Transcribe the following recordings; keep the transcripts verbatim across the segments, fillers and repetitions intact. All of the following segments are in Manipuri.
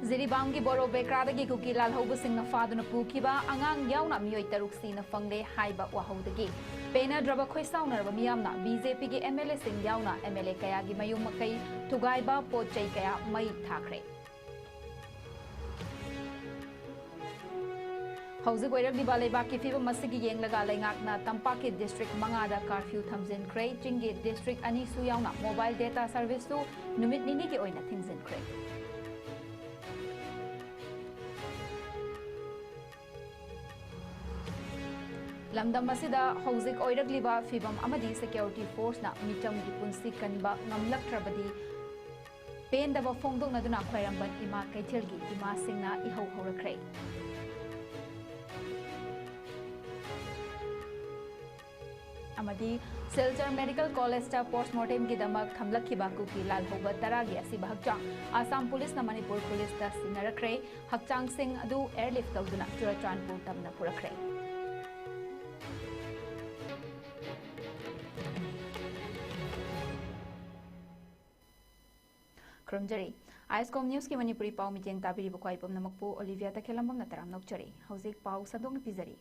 ꯖꯤꯔꯤꯕꯥꯝꯒꯤ ꯕꯣꯔꯣ ꯕꯦꯀ꯭ꯔꯥꯗꯒꯤ ꯀꯨꯀꯤ ꯂꯥꯜꯍꯧꯕꯁꯤꯡꯅ ꯐꯥꯗꯨꯅ ꯄꯨꯈꯤꯕ ꯑꯉꯥꯡ ꯌꯥꯎꯅ ꯃꯤꯑꯣꯏ ꯇꯔꯨꯛ ꯁꯤꯅ ꯐꯪꯂꯦ ꯍꯥꯏꯕ ꯋꯥꯍꯧꯗꯒꯤ ꯄꯦꯟꯅꯗ꯭ꯔꯕ ꯈꯣꯏꯁꯥꯎꯅꯔꯕ ꯃꯤꯌꯥꯝꯅ ꯕꯤ ꯖꯦ ꯄꯤꯒꯤ ꯑꯦꯝ ꯑꯦꯜ ꯑꯦꯁꯤꯡ ꯌꯥꯎꯅ ꯑꯦꯝ ꯑꯦꯜ ꯑꯦ ꯀꯌꯥꯒꯤ ꯃꯌꯨꯝ ꯃꯀꯩ ꯊꯨꯒꯥꯏꯕ, ꯄꯣꯠ ꯆꯩ ꯀꯌꯥ ꯃꯩ ꯊꯥꯈ꯭ꯔꯦ꯫ ꯍꯧꯖꯤꯛ ꯑꯣꯏꯔꯛꯂꯤꯕ ꯂꯩꯕꯥꯛꯀꯤ ꯐꯤꯕꯝ ꯑꯁꯤꯒꯤ ꯌꯦꯡꯂꯒ ꯂꯩꯉꯥꯛꯅ ꯇꯝꯄꯥꯛꯀꯤ ꯗꯤꯁꯇ꯭ꯔꯤꯛ ꯃꯉꯥꯗ ꯀꯥꯔꯐ꯭ꯌꯨ ꯊꯝꯖꯤꯟꯈ꯭ꯔꯦ꯫ ꯆꯤꯡꯒꯤ ꯗꯤꯁꯇ꯭ꯔꯤꯛ ꯑꯅꯤꯁꯨ ꯌꯥꯎꯅ ꯃꯣꯕꯥꯏꯜ ꯗꯦꯇꯥ ꯁꯔꯚꯤꯁꯁꯨ ꯅꯨꯃꯤꯠ ꯅꯤꯅꯤꯒꯤ ꯑꯣꯏꯅ ꯊꯤꯡꯖꯤꯟꯈ꯭ꯔꯦ꯫ ꯂꯝꯗꯝ ꯑꯁꯤꯗ ꯍꯧꯖꯤꯛ ꯑꯣꯏꯔꯛꯂꯤꯕ ꯐꯤꯕꯝ ꯑꯃꯗꯤ ꯁꯦꯀ꯭ꯌꯨꯔꯤꯇꯤ ꯐꯣꯔꯁꯅ ꯃꯤꯆꯝꯒꯤ ꯄꯨꯟꯁꯤ ꯀꯟꯕ ꯉꯝꯂꯛꯇ꯭ꯔꯕꯗꯤ ꯄꯦꯟꯗꯕ ꯐꯣꯡꯗꯣꯛꯅꯗꯨꯅ ꯈ꯭ꯋꯥꯏꯔꯝꯕꯟ ꯏꯃꯥ ꯀꯩꯊꯦꯜꯒꯤ ꯏꯃꯥꯁꯤꯡꯅ ꯏꯍꯧ ꯍꯧꯔꯛꯈ꯭ꯔꯦ꯫ ꯑꯃꯗꯤ ꯁꯤꯜꯆꯔ ꯃꯦꯗꯤꯀꯦꯜ ꯀꯣꯂꯦꯖꯇ ꯄꯣꯁꯃꯣꯔꯇꯦꯝꯒꯤꯗꯃꯛ ꯊꯝꯂꯛꯈꯤꯕ ꯀꯨꯀꯤ ꯂꯥꯜꯍꯧꯕ ꯇꯔꯥꯒꯤ ꯑꯁꯤꯕ ꯍꯛꯆꯥꯡ ꯑꯁꯥꯝ ꯄꯨꯂꯤꯁꯅ ꯃꯅꯤꯄꯨꯔ ꯄꯨꯂꯤꯁꯇ ꯁꯤꯟꯅꯔꯛꯈ꯭ꯔꯦ꯫ ꯍꯛꯆꯥꯡꯁꯤꯡ ꯑꯗꯨ ꯑꯦꯌꯔꯂꯤꯐ ꯇꯧꯗꯨꯅ ꯆꯨꯔꯆꯥꯟꯄꯨꯔ ꯇꯝꯅ ꯄꯨꯔꯛꯈ꯭ꯔꯦ꯫ ꯈꯨꯔꯨꯝꯖꯔꯤ꯫ ꯑꯥꯏꯁꯀꯣꯝ ꯅ꯭ꯌꯨꯁꯀꯤ ꯃꯅꯤꯄꯨꯔꯤ ꯄꯥꯎ ꯃꯤꯠꯌꯦꯡ ꯇꯥꯕꯤꯔꯤꯕ ꯈ꯭ꯋꯥꯏ ꯄꯨꯝꯅꯃꯛꯄꯨ ꯑꯣꯂꯤꯚꯤꯌꯥ ꯇꯈꯦꯜꯂꯝꯕꯝꯅ ꯇꯔꯥꯝꯅ ꯑꯣꯛꯆꯔꯤ꯫ ꯍꯧꯖꯤꯛ ꯄꯥꯎ ꯁꯟꯗꯣꯛꯅ ꯄꯤꯖꯔꯤ꯫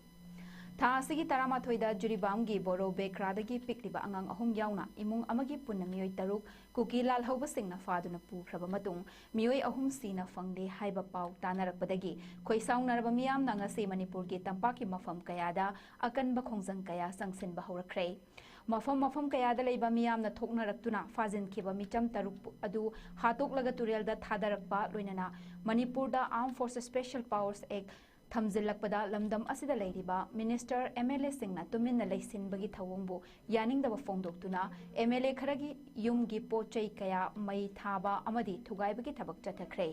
ꯊꯥ ꯑꯁꯤꯒꯤ ꯇꯔꯥꯃꯥꯊꯣꯏꯗ ꯖꯤꯔꯤꯕꯥꯝꯒꯤ ꯕꯣꯔꯣ ꯕꯦꯀ꯭ꯔꯥꯗꯒꯤ ꯄꯤꯛꯂꯤꯕ ꯑꯉꯥꯡ ꯑꯍꯨꯝ ꯌꯥꯎꯅ ꯏꯃꯨꯡ ꯑꯃꯒꯤ ꯄꯨꯟꯅ ꯃꯤꯑꯣꯏ ꯇꯔꯨꯛ ꯀꯨꯀꯤ ꯂꯥꯜꯍꯧꯕꯁꯤꯡꯅ ꯐꯥꯗꯨꯅ ꯄꯨꯈ꯭ꯔꯕ ꯃꯇꯨꯡ ꯃꯤꯑꯣꯏ ꯑꯍꯨꯝ ꯁꯤꯅ ꯐꯪꯂꯦ ꯍꯥꯏꯕ ꯄꯥꯎ ꯇꯥꯅꯔꯛꯄꯗꯒꯤ ꯈꯣꯏꯁꯥꯎꯅꯔꯕ ꯃꯤꯌꯥꯝꯅ ꯉꯁꯤ ꯃꯅꯤꯄꯨꯔꯒꯤ ꯇꯝꯄꯥꯛꯀꯤ ꯃꯐꯝ ꯀꯌꯥꯗ ꯑꯀꯟꯕ ꯈꯣꯡꯖꯪ ꯀꯌꯥ ꯆꯪꯁꯤꯟꯕ ꯍꯧꯔꯛꯈ꯭ꯔꯦ꯫ ꯃꯐꯝ ꯃꯐꯝ ꯀꯌꯥꯗ ꯂꯩꯕ ꯃꯤꯌꯥꯝꯅ ꯊꯣꯛꯅꯔꯛꯇꯨꯅ ꯐꯥꯖꯤꯟꯈꯤꯕ ꯃꯤꯆꯝ ꯇꯔꯨꯛ ꯑꯗꯨ ꯍꯥꯠꯇꯣꯛꯂꯒ ꯇꯨꯔꯦꯜꯗ ꯊꯥꯗꯔꯛꯄ, ꯂꯣꯏꯅꯅ ꯃꯅꯤꯄꯨꯔꯗ Armed Forces Special Powers Act ꯊꯝꯖꯤꯜꯂꯛꯄꯗ ꯂꯝꯗꯝ ꯑꯁꯤꯗ ꯂꯩꯔꯤꯕ ꯃꯤꯅꯤꯁꯇꯔ, ꯑꯦꯝ ꯑꯦꯜ ꯑꯦꯁꯤꯡꯅ ꯇꯨꯃꯤꯟꯅ ꯂꯩꯁꯤꯟꯕꯒꯤ ꯊꯧꯑꯣꯡꯕꯨ ꯌꯥꯅꯤꯡꯗꯕ ꯐꯣꯡꯗꯣꯛꯇꯨꯅ ꯑꯦꯝ ꯑꯦꯜ ꯑꯦ ꯈꯔꯒꯤ ꯌꯨꯝꯒꯤ ꯄꯣꯠ ꯆꯩ ꯀꯌꯥ ꯃꯩ ꯊꯥꯕ ꯑꯃꯗꯤ ꯊꯨꯒꯥꯏꯕꯒꯤ ꯊꯕꯛ ꯆꯠꯊꯈ꯭ꯔꯦ꯫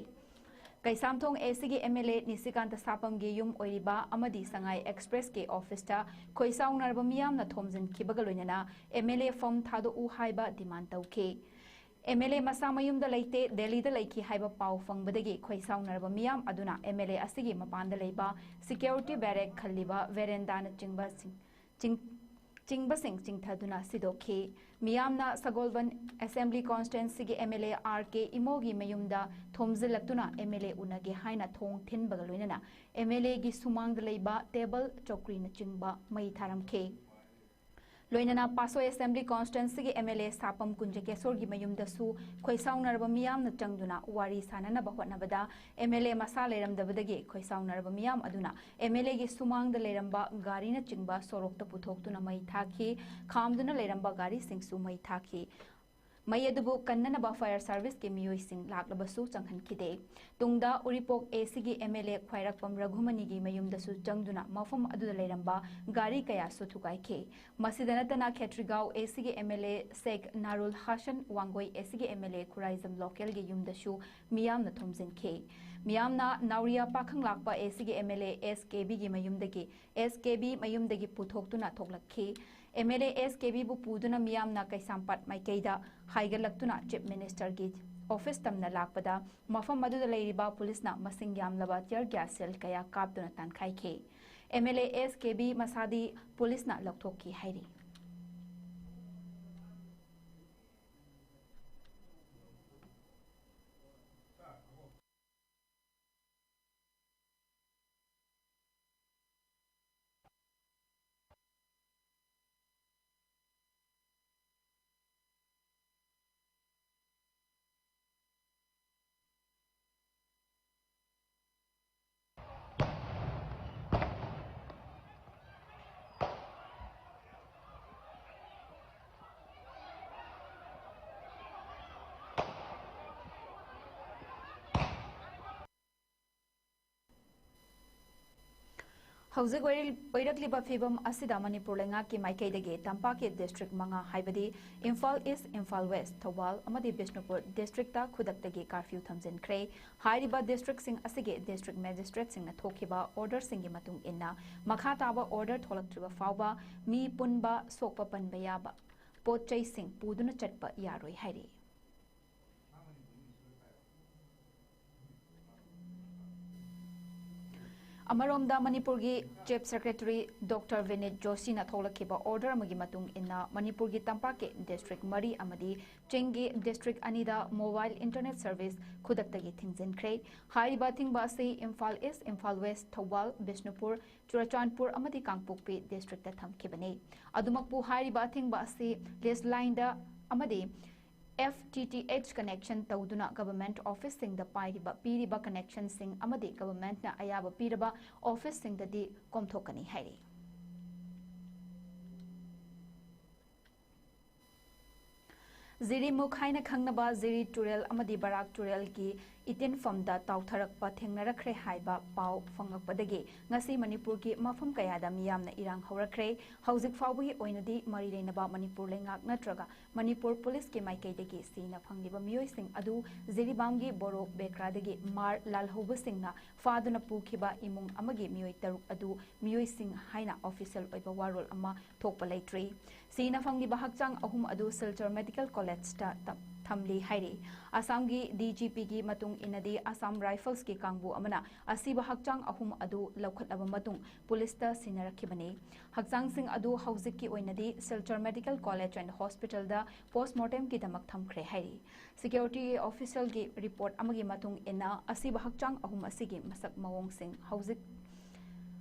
ꯀꯩꯁꯥꯝꯊꯣꯡ ꯑꯦ ꯁꯤꯒꯤ ꯑꯦꯝ ꯑꯦꯜ ꯑꯦ ꯅꯤꯁꯤꯀꯥꯟꯇ ꯁꯥꯄꯝꯒꯤ ꯌꯨꯝ ꯑꯣꯏꯔꯤꯕ ꯑꯃꯗꯤ ꯁꯉꯥꯏ ꯑꯦꯛꯁꯄ꯭ꯔꯦꯁꯀꯤ ꯑꯣꯐꯤꯁꯇ ꯈꯣꯏꯁꯥꯎꯅꯔꯕ ꯃꯤꯌꯥꯝꯅ ꯊꯣꯝꯖꯤꯟꯈꯤꯕꯒ ꯂꯣꯏꯅꯅ ꯑꯦꯝ ꯑꯦꯜ ꯑꯦ ꯐꯝ ꯊꯥꯗꯣꯛꯎ ꯍꯥꯏꯕ ꯗꯤꯃꯥꯟ ꯇꯧꯈꯤ꯫ ꯑꯦꯝ ꯑꯦꯜ ꯑꯦ ꯃꯁꯥ ꯃꯌꯨꯝꯗ ꯂꯩꯇꯦ, ꯗꯦꯜꯂꯤꯗ ꯂꯩꯈꯤ ꯍꯥꯏꯕ ꯄꯥꯎ ꯐꯪꯕꯗꯒꯤ ꯈꯣꯏꯁꯥꯎꯅꯔꯕ ꯃꯤꯌꯥꯝ ꯑꯗꯨꯅ ꯑꯦꯝ ꯑꯦꯜ ꯑꯦ ꯑꯁꯤꯒꯤ ꯃꯄꯥꯟꯗ ꯂꯩꯕ ꯁꯤꯀ꯭ꯌꯨꯔꯤꯇꯤ ꯕꯦꯔꯦꯛ ꯈꯜꯂꯤꯕ ꯚꯦꯔꯦꯟꯗꯥꯅꯆꯤꯡꯕꯁꯤꯡ, ꯆꯤꯡ-, ꯆꯤꯡꯕꯁꯤꯡ ꯆꯤꯡꯊꯗꯨꯅ ꯁꯤꯗꯣꯛꯈꯤ꯫ ꯃꯤꯌꯥꯝꯅ ꯁꯒꯣꯜꯕꯟ ꯑꯦꯁꯦꯝꯕ꯭ꯂꯤ ꯀꯣꯟꯁꯇꯤꯇ꯭ꯋꯦꯟꯁꯤꯒꯤ M L A R K ꯏꯃꯣꯒꯤ ꯃꯌꯨꯝꯗ ꯊꯣꯝꯖꯤꯜꯂꯛꯇꯨꯅ ꯑꯦꯝ ꯑꯦꯜ ꯑꯦ ꯎꯅꯒꯦ ꯍꯥꯏꯅ ꯊꯣꯡ ꯊꯤꯟꯕꯒ ꯂꯣꯏꯅꯅ ꯑꯦꯝ ꯑꯦꯜ ꯑꯦꯒꯤ ꯁꯨꯃꯥꯡꯗ ꯂꯩꯕ ꯇꯦꯕꯜ, ꯆꯧꯀ꯭ꯔꯤꯅꯆꯤꯡꯕ ꯃꯩ ꯊꯥꯔꯝꯈꯤ꯫ ꯂꯣꯏꯅꯅ ꯄꯥꯁꯣꯏ ꯑꯦꯁꯦꯝꯕ꯭ꯂꯤ ꯀꯣꯟꯁꯇꯤꯇ꯭ꯋꯦꯟꯁꯤꯒꯤ ꯑꯦꯝ ꯑꯦꯜ ꯑꯦ ꯁꯥꯄꯝ ꯀꯨꯟꯖꯀꯦꯁꯣꯔꯒꯤ ꯃꯌꯨꯝꯗꯁꯨ ꯈꯣꯏꯁꯥꯎꯅꯔꯕ ꯃꯤꯌꯥꯝꯅ ꯆꯪꯗꯨꯅ ꯋꯥꯔꯤ ꯁꯥꯅꯅꯕ ꯍꯣꯠꯅꯕꯗ ꯑꯦꯝ ꯑꯦꯜ ꯑꯦ ꯃꯁꯥ ꯂꯩꯔꯝꯗꯕꯗꯒꯤ ꯈꯣꯏꯁꯥꯎꯅꯔꯕ ꯃꯤꯌꯥꯝ ꯑꯗꯨꯅ ꯑꯦꯝ ꯑꯦꯜ ꯑꯦꯒꯤ ꯁꯨꯃꯥꯡꯗ ꯂꯩꯔꯝꯕ ꯒꯥꯔꯤꯅꯆꯤꯡꯕ ꯁꯣꯔꯣꯛꯇ ꯄꯨꯊꯣꯛꯇꯨꯅ ꯃꯩ ꯊꯥꯈꯤ꯫ ꯈꯥꯝꯗꯨꯅ ꯂꯩꯔꯝꯕ ꯒꯥꯔꯤꯁꯤꯡꯁꯨ ꯃꯩ ꯊꯥꯈꯤ꯫ ꯃꯩ ꯑꯗꯨꯕꯨ ꯀꯟꯅꯅꯕ ꯐꯥꯌꯔ ꯁꯥꯔꯚꯤꯁꯀꯤ ꯃꯤꯑꯣꯏꯁꯤꯡ ꯂꯥꯛꯂꯕꯁꯨ ꯆꯪꯍꯟꯈꯤꯗꯦ꯫ ꯇꯨꯡꯗ ꯎꯔꯤꯄꯣꯛ ꯑꯦ ꯁꯤꯒꯤ ꯑꯦꯝ ꯑꯦꯜ ꯑꯦ ꯈ꯭ꯋꯥꯏꯔꯥꯛꯄꯝ ꯔꯘꯨꯃꯅꯤꯒꯤ ꯃꯌꯨꯝꯗꯁꯨ ꯆꯪꯗꯨꯅ ꯃꯐꯝ ꯑꯗꯨꯗ ꯂꯩꯔꯝꯕ ꯒꯥꯔꯤ ꯀꯌꯥꯁꯨ ꯊꯨꯒꯥꯏꯈꯤ꯫ ꯃꯁꯤꯗ ꯅꯠꯇꯅ ꯈꯦꯇ꯭ꯔꯤꯒꯥꯎ ꯑꯦ ꯁꯤꯒꯤ ꯑꯦꯝ ꯑꯦꯜ ꯑꯦ ꯁꯦꯈ ꯅꯥꯔꯨꯜ ꯍꯥꯁꯟ, ꯋꯥꯡꯒꯣꯏ ꯑꯦ ꯁꯤꯒꯤ ꯑꯦꯝ ꯑꯦꯜ ꯑꯦ ꯈꯨꯔꯥꯏꯖꯝ ꯂꯣꯀꯦꯜꯒꯤ ꯌꯨꯝꯗꯁꯨ ꯃꯤꯌꯥꯝꯅ ꯊꯣꯝꯖꯤꯟꯈꯤ꯫ ꯃꯤꯌꯥꯝꯅ ꯅꯥꯎꯔꯤꯌꯥ ꯄꯥꯈꯪꯂꯥꯛꯄ ꯑꯦ ꯁꯤꯒꯤ M L A S K ꯕꯤꯒꯤ ꯃꯌꯨꯝꯗꯒꯤ ꯑꯦꯁ ꯀꯦ ꯕꯤ ꯃꯌꯨꯝꯗꯒꯤ ꯄꯨꯊꯣꯛꯇꯨꯅ ꯊꯣꯛꯂꯛꯈꯤ꯫ ꯑꯦꯝ ꯑꯦꯜ ꯑꯦ ꯑꯦꯁ ꯀꯦ ꯕꯤꯕꯨ ꯄꯨꯗꯨꯅ ꯃꯤꯌꯥꯝꯅ ꯀꯩꯁꯥꯝꯄꯥꯠ ꯃꯥꯏꯀꯩꯗ ꯍꯥꯏꯒꯠꯂꯛꯇꯨꯅ ꯆꯤꯐ ꯃꯤꯅꯤꯁꯇꯔꯒꯤ ꯑꯣꯐꯤꯁ ꯇꯝꯅ ꯂꯥꯛꯄꯗ ꯃꯐꯝ ꯑꯗꯨꯗ ꯂꯩꯔꯤꯕ ꯄꯨꯂꯤꯁꯅ ꯃꯁꯤꯡ ꯌꯥꯝꯂꯕ tear gas shell ꯀꯌꯥ ꯀꯥꯞꯇꯨꯅ ꯇꯥꯟꯈꯥꯏꯈꯤ꯫ M L A S K B ꯃꯁꯥꯗꯤ ꯄꯨꯂꯤꯁꯅ ꯂꯧꯊꯣꯛꯈꯤ ꯍꯥꯏꯔꯤ꯫ ꯍꯧꯖꯤꯛ ꯑꯣꯏꯔꯤ-, ꯑꯣꯏꯔꯛꯂꯤꯕ ꯐꯤꯕꯝ ꯑꯁꯤꯗ ꯃꯅꯤꯄꯨꯔ ꯂꯩꯉꯥꯛꯀꯤ ꯃꯥꯏꯀꯩꯗꯒꯤ ꯇꯝꯄꯥꯛꯀꯤ district ꯃꯉꯥ, ꯍꯥꯏꯕꯗꯤ ꯏꯝꯐꯥꯜ ꯏꯁ, ꯏꯝꯐꯥꯜ ꯋꯦꯁ, ꯊꯧꯕꯥꯜ ꯑꯃꯗꯤ ꯕꯤꯁꯅꯨꯄꯨꯔ districtꯇ ꯈꯨꯗꯛꯇꯒꯤ curfew ꯊꯝꯖꯤꯟꯈ꯭ꯔꯦ꯫ ꯍꯥꯏꯔꯤꯕ districtꯁꯤꯡ ꯑꯁꯤꯒꯤ district magistrateꯁꯤꯡꯅ ꯊꯣꯛꯈꯤꯕ orderꯁꯤꯡꯒꯤ ꯃꯇꯨꯡ ꯏꯟꯅ ꯃꯈꯥ ꯇꯥꯕ order ꯊꯣꯛꯂꯛꯇ꯭ꯔꯤꯕ ꯐꯥꯎꯕ ꯃꯤ ꯄꯨꯟꯕ, ꯁꯣꯛꯄ ꯄꯟꯕ ꯌꯥꯕ ꯄꯣꯠ ꯆꯩꯁꯤꯡ ꯄꯨꯗꯨꯅ ꯆꯠꯄ ꯌꯥꯔꯣꯏ ꯍꯥꯏꯔꯤ꯫ ꯑꯃꯔꯣꯝꯗ, ꯃꯅꯤꯄꯨꯔꯒꯤ Chief Secretary Doctor Vinit Joshi ꯅ ꯊꯣꯛꯂꯛꯈꯤꯕ order ꯑꯃꯒꯤ ꯃꯇꯨꯡ ꯏꯟꯅ, ꯃꯅꯤꯄꯨꯔꯒꯤ ꯇꯝꯄꯥꯛꯀꯤ district ꯃꯔꯤ ꯑꯃꯗꯤ ꯆꯤꯡꯒꯤ district ꯑꯅꯤꯗ mobile internet service ꯈꯨꯗꯛꯇꯒꯤ ꯊꯤꯡꯖꯤꯟꯈ꯭ꯔꯦ꯫ ꯍꯥꯏꯔꯤꯕ ꯑꯊꯤꯡꯕ ꯑꯁꯤ ꯏꯝꯐꯥꯜ East, ꯏꯝꯐꯥꯜ West, ꯊꯧꯕꯥꯜ, ꯕꯤꯁꯅꯨꯄꯨꯔ, ꯆꯨꯔꯆꯥꯟꯄꯨꯔ ꯑꯃꯗꯤ ꯀꯥꯡꯄꯣꯛꯄꯤ district ꯇ ꯊꯝꯈꯤꯕꯅꯤ꯫ ꯑꯗꯨꯃꯛꯄꯨ, ꯍꯥꯏꯔꯤꯕ ꯑꯊꯤꯡꯕ ꯑꯁꯤ lease line ꯗ ꯑꯃꯗꯤ F T T H connection ꯇꯧꯗꯨꯅ government office ꯁꯤꯡꯗ ꯄꯥꯏꯔꯤꯕ, ꯄꯤꯔꯤꯕ connection ꯁꯤꯡ ꯑꯃꯗꯤ government ꯅ ꯑꯌꯥꯕ ꯄꯤꯔꯕ office ꯁꯤꯡꯗꯗꯤ ꯀꯣꯝꯊꯣꯛꯀꯅꯤ ꯍꯥꯏꯔꯤ꯫ ꯖꯤꯔꯤꯃꯨꯛ ꯍꯥꯏꯅ ꯈꯪꯅꯕ ꯖꯤꯔꯤ ꯇꯨꯔꯦꯜ ꯑꯃꯗꯤ ꯕꯔꯥꯛ ꯇꯨꯔꯦꯜꯒꯤ ꯏꯇꯤꯟꯐꯝꯗ ꯇꯥꯎꯊꯔꯛꯄ ꯊꯦꯡꯅꯔꯛꯈ꯭ꯔꯦ ꯍꯥꯏꯕ ꯄꯥꯎ ꯐꯪꯂꯛꯄꯗꯒꯤ ꯉꯁꯤ ꯃꯅꯤꯄꯨꯔꯒꯤ ꯃꯐꯝ ꯀꯌꯥꯗ ꯃꯤꯌꯥꯝꯅ ꯏꯔꯥꯡ ꯍꯧꯔꯛꯈ꯭ꯔꯦ꯫ ꯍꯧꯖꯤꯛ ꯐꯥꯎꯕꯒꯤ ꯑꯣꯏꯅꯗꯤ ꯃꯔꯤ ꯂꯩꯅꯕ ꯃꯅꯤꯄꯨꯔ ꯂꯩꯉꯥꯛ ꯅꯠꯇ꯭ꯔꯒ ꯃꯅꯤꯄꯨꯔ ꯄꯨꯂꯤꯁꯀꯤ ꯃꯥꯏꯀꯩꯗꯒꯤ ꯁꯤꯅ ꯐꯪꯂꯤꯕ ꯃꯤꯑꯣꯏꯁꯤꯡ ꯑꯗꯨ ꯖꯤꯔꯤꯕꯥꯝꯒꯤ ꯕꯣꯔꯣꯛ ꯕꯦꯀ꯭ꯔꯥꯗꯒꯤ ꯃꯥꯔ ꯂꯥꯜꯍꯧꯕꯁꯤꯡꯅ ꯐꯥꯗꯨꯅ ꯄꯨꯈꯤꯕ ꯏꯃꯨꯡ ꯑꯃꯒꯤ ꯃꯤꯑꯣꯏ ꯇꯔꯨꯛ ꯑꯗꯨ ꯃꯤꯑꯣꯏꯁꯤꯡ ꯍꯥꯏꯅ official ꯑꯣꯏꯕ ꯋꯥꯔꯣꯜ ꯑꯃ ꯊꯣꯛꯄ ꯂꯩꯇ꯭ꯔꯤ꯫ ꯁꯤꯅ ꯐꯪꯂꯤꯕ ꯍꯛꯆꯥꯡ ꯑꯍꯨꯝ ꯑꯗꯨ ꯁꯤꯜꯆꯔ Medical College ꯇ ꯊꯝꯂꯤ ꯍꯥꯏꯔꯤ꯫ ꯑꯁꯥꯝꯒꯤ D G P ꯒꯤ ꯃꯇꯨꯡ ꯏꯟꯅꯗꯤ, Assam Rifles ꯀꯤ ꯀꯥꯡꯕꯨ ꯑꯃꯅ ꯑꯁꯤꯕ ꯍꯛꯆꯥꯡ ꯑꯍꯨꯝ ꯑꯗꯨ ꯂꯧꯈꯠꯂꯕ ꯃꯇꯨꯡ ꯄꯨꯂꯤꯁꯇ ꯁꯤꯟꯅꯔꯛꯈꯤꯕꯅꯤ꯫ ꯍꯛꯆꯥꯡꯁꯤꯡ ꯑꯗꯨ ꯍꯧꯖꯤꯛꯀꯤ ꯑꯣꯏꯅꯗꯤ Silchar Medical College and Hospital the post mortem ꯒꯤꯗꯃꯛ ꯊꯝꯈ꯭ꯔꯦ ꯍꯥꯏꯔꯤ꯫ Security official ꯒꯤ report ꯑꯃꯒꯤ ꯃꯇꯨꯡ ꯏꯟꯅ, ꯑꯁꯤꯕ ꯍꯛꯆꯥꯡ ꯑꯍꯨꯝ ꯑꯁꯤꯒꯤ ꯃꯁꯛ ꯃꯑꯣꯡꯁꯤꯡ ꯍꯧꯖꯤꯛ